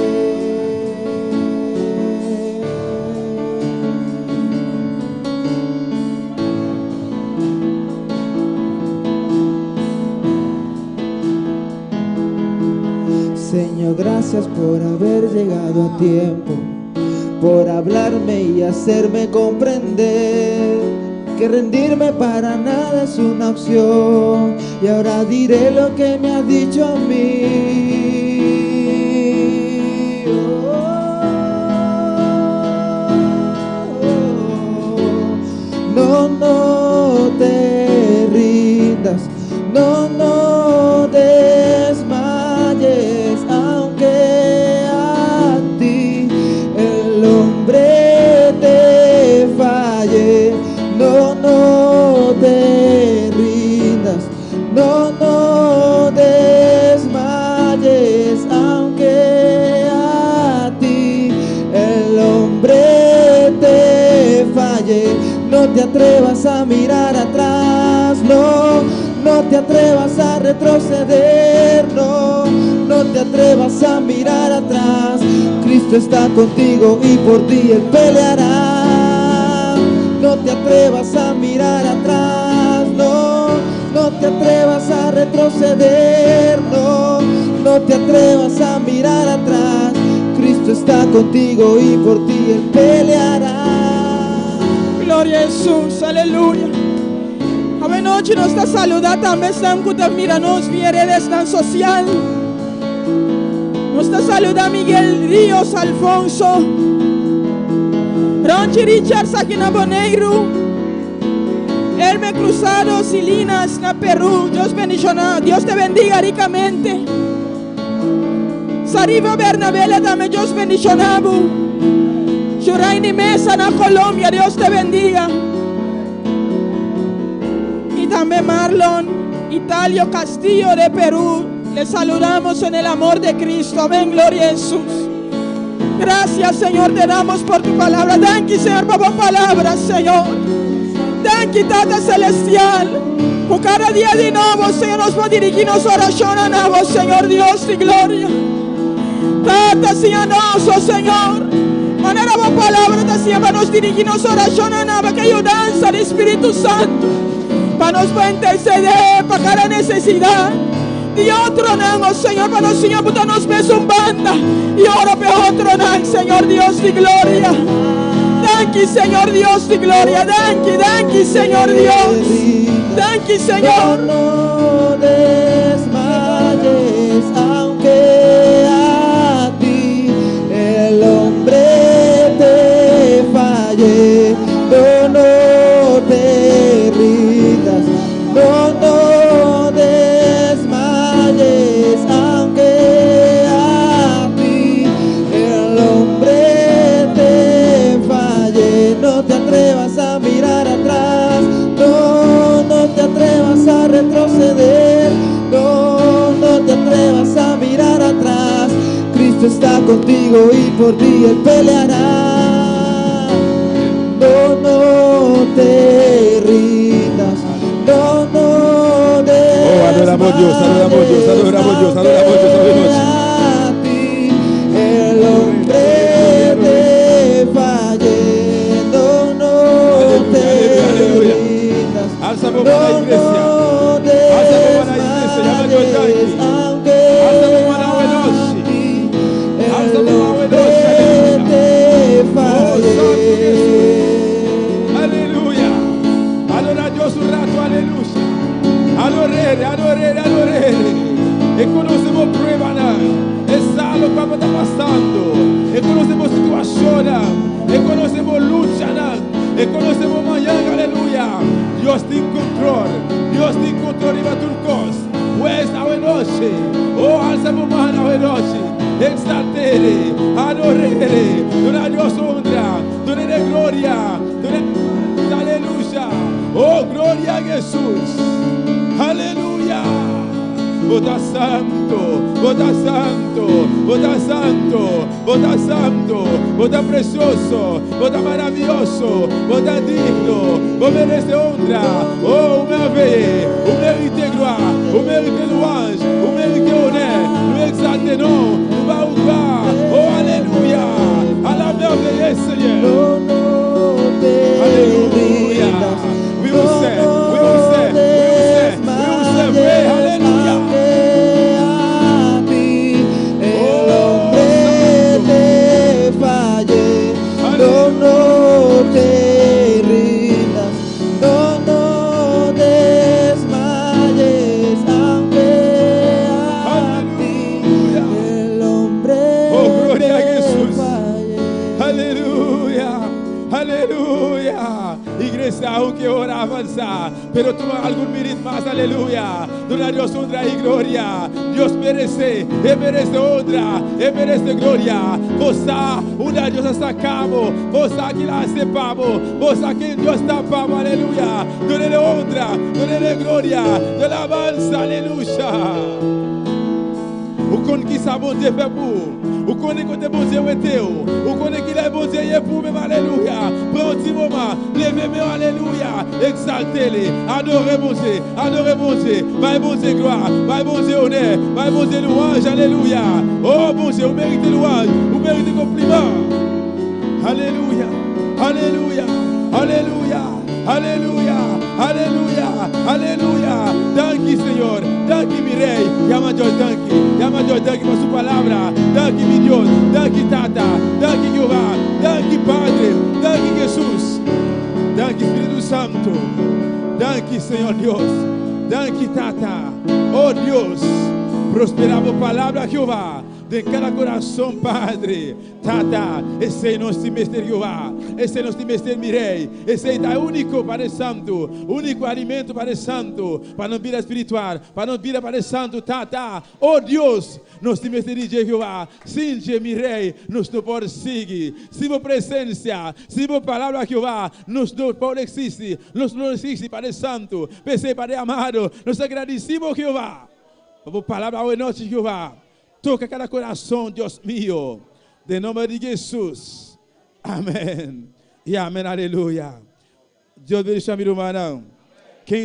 Speaker 5: Señor, gracias por haber llegado a tiempo, por hablarme y hacerme comprender que rendirme para nada es una opción. Y ahora diré lo que me has dicho a mí. Oh, no, no te rindas, no, no desmayes, aunque a ti el hombre te falle. No, no te rindas, no, no desmayes, aunque a ti el hombre te falle. No te atrevas a mirar atrás, no, no te atrevas a retroceder, no, no te atrevas a mirar atrás. Cristo está contigo y por ti Él peleará. No te atrevas a mirar atrás, no, no te atrevas a retroceder, no, no te atrevas a mirar atrás. Cristo está contigo y por ti Él peleará.
Speaker 3: Gloria a Hesus, aleluya. Awe nochi nos ta saluda tambe esnan cu ta mira nos via redesnan social. Nos ta saluda Miguel Rios Alfonso, Ronchi Richards aki na Boneiru, Elme Cruzado Silinas na Peru. Dios bendiciona, Dios te bendiga ricamente. Sariva Bernabela tambe Dios bendiciona bo. Shuraini Mesa na Colombia, Dios te bendiga. Y tambe Marlon Italio Castillo de Perú. Les saludamos en el amor de Cristo. Amén, gloria a Jesús. Gracias, Señor, te damos por tu palabra. Danki, Señor, por tu palabra, Señor. Danki, Tata Celestial. Por cada dia di nobo, Señor, nos por dirigi nos oracion na bo, Señor Dios di gloria. Tata, siña nos, oh Señor. Manera bo palabra ta siña pa nos dirigi nos oracion na bo, cu yudansa di Spirito Santo. Pa nos por intercede pa cada necesidad di otronan, oh Señor, pa nos Señor pone nos mes un banda y ora pa otronan, Señor Dios di gloria. Danki, Señor Dios di gloria. Danki, danki, Señor Dios. Danki, Señor.
Speaker 5: No, no desmayes, aunque a ti el hombre te falle. No, no te rindas, no, no desmayes, aunque a ti el hombre te falle. No te atrevas a mirar atrás, no, no está contigo y por ti Él peleará. No, no te rindas. No, no
Speaker 4: Oh, adoramos Dios, adoramos Dios, adoramos Dios, adoramos Dios, adoramos Dios.
Speaker 5: A ti el hombre te falle, no, no te
Speaker 4: Aleluya, aleluya.
Speaker 5: rindas.
Speaker 4: Alza por la
Speaker 5: No,
Speaker 4: iglesia.
Speaker 5: no
Speaker 4: Alza por la iglesia, llama a Dios
Speaker 5: desmayes,
Speaker 4: aquí.
Speaker 5: aunque
Speaker 4: Alza por la
Speaker 5: a
Speaker 4: noche.
Speaker 5: ti
Speaker 4: Alza
Speaker 5: el
Speaker 4: por la
Speaker 5: hombre
Speaker 4: noche, aleluya.
Speaker 5: te
Speaker 4: Oh,
Speaker 5: falle.
Speaker 4: Santo Jesús. Aleluya. Adora a Dios un rato, aleluya. Adorere, adorere, adorere. E conocemos prueba, e sabe lo que está pasando. E conocemos situación, e conocemos lucha, e conocemos mañana, aleluya. Dios tiene control, Dios tiene control riba tur cos. Pues awe nochi, oh, alza bo man awe nochi. Exaltere, adorere, duna Dios honra, duna gloria, duna aleluya. Oh, gloria a Jesús. Aleluya. Bo ta santo, bo ta santo, bo ta santo, bo ta santo, bo ta precioso, bo ta maravioso, bo ta digno, bo merece honra. Oh, ou merveilleux, ou mérite gloire, ou mérite louange, ou mérite honneur, nous exalter non, nous va gloire. Oh, alléluia, à la merveilleuse Seigneur.
Speaker 5: No, no te
Speaker 4: Aleluya.
Speaker 5: rindas.
Speaker 4: We will
Speaker 5: No,
Speaker 4: say,
Speaker 5: no
Speaker 4: we will say, we will say, we will say, pray,
Speaker 5: desmayes,
Speaker 4: aleluya.
Speaker 5: aunque a ti el
Speaker 4: Oh,
Speaker 5: hombre
Speaker 4: santo.
Speaker 5: te falle. No, no te rindas. No, no desmayes, aunque a ti
Speaker 4: Aleluya.
Speaker 5: el hombre
Speaker 4: Oh, gloria a
Speaker 5: te
Speaker 4: Jesús.
Speaker 5: falle.
Speaker 4: Aleluya, aleluya. Iglesia, aunque hora avanza, pero toma algún minuto más, aleluya. Dona Dios honra y gloria. Dios merece, Él merece honra, Él merece gloria. Vos una Dios sacamos, vos que la sepamos, vos que Dios tapamos, aleluya. Dónele honra, dónele gloria, de alabanza, aleluya. Ou konn ki sa Bondye fè pou ou. Ou konnen kote Bondye wete ou. Ou konnen ki lè Bondye ye pou menm, aleluya. Pran yon ti moman, leve men, aleluya. Egzalte li, adore Bondye, adore Bondye. Bay Bondye glwa, bay Bondye onè, bay Bondye lwanj, aleluya. Oh Bondye, ou merite lwanj, ou merite konpliman. Aleluya, aleluya, aleluya, aleluya, aleluya, aleluya. Danki, Señor. Danki, mi Rey. Yama Dios, danki. Yama Dios, danki pa su palabra. Danki, mi Dios. Danki, Tata. Danki, Jehová. Danki, Padre. Danki, Jesús. Danki, Spiritu Santo. Danki, Señor Dios. Danki, Tata. Oh Dios, prospera bo palabra, Jehová. Den kada kurason, Padre. Tata, esei nos tin mester, Jehová. Esei nos tin mester, mi Rei. Esei ta úniko, Padre Santo. Úniko alimento, Padre Santo. Pa nos bida spiritual. Pa nos bida, Padre Santo, Tata. Oh Dios, nos tin mester di Jehová. Sin mi Rei, nos no por sigui. Sin bo presensia, sin bo palabra, Jehová, nos no por eksistí. Nos no eksistí, Padre Santo. P'esei, Padre amado, nos ta gradisí, Jehová. Pa bo palabra awe nochi, Jehová. Toka kada kurason, Dios mio. Den nòmber di Jesús. Amèn. I amèn, aleluya. Dios bendishoná mi rumannan.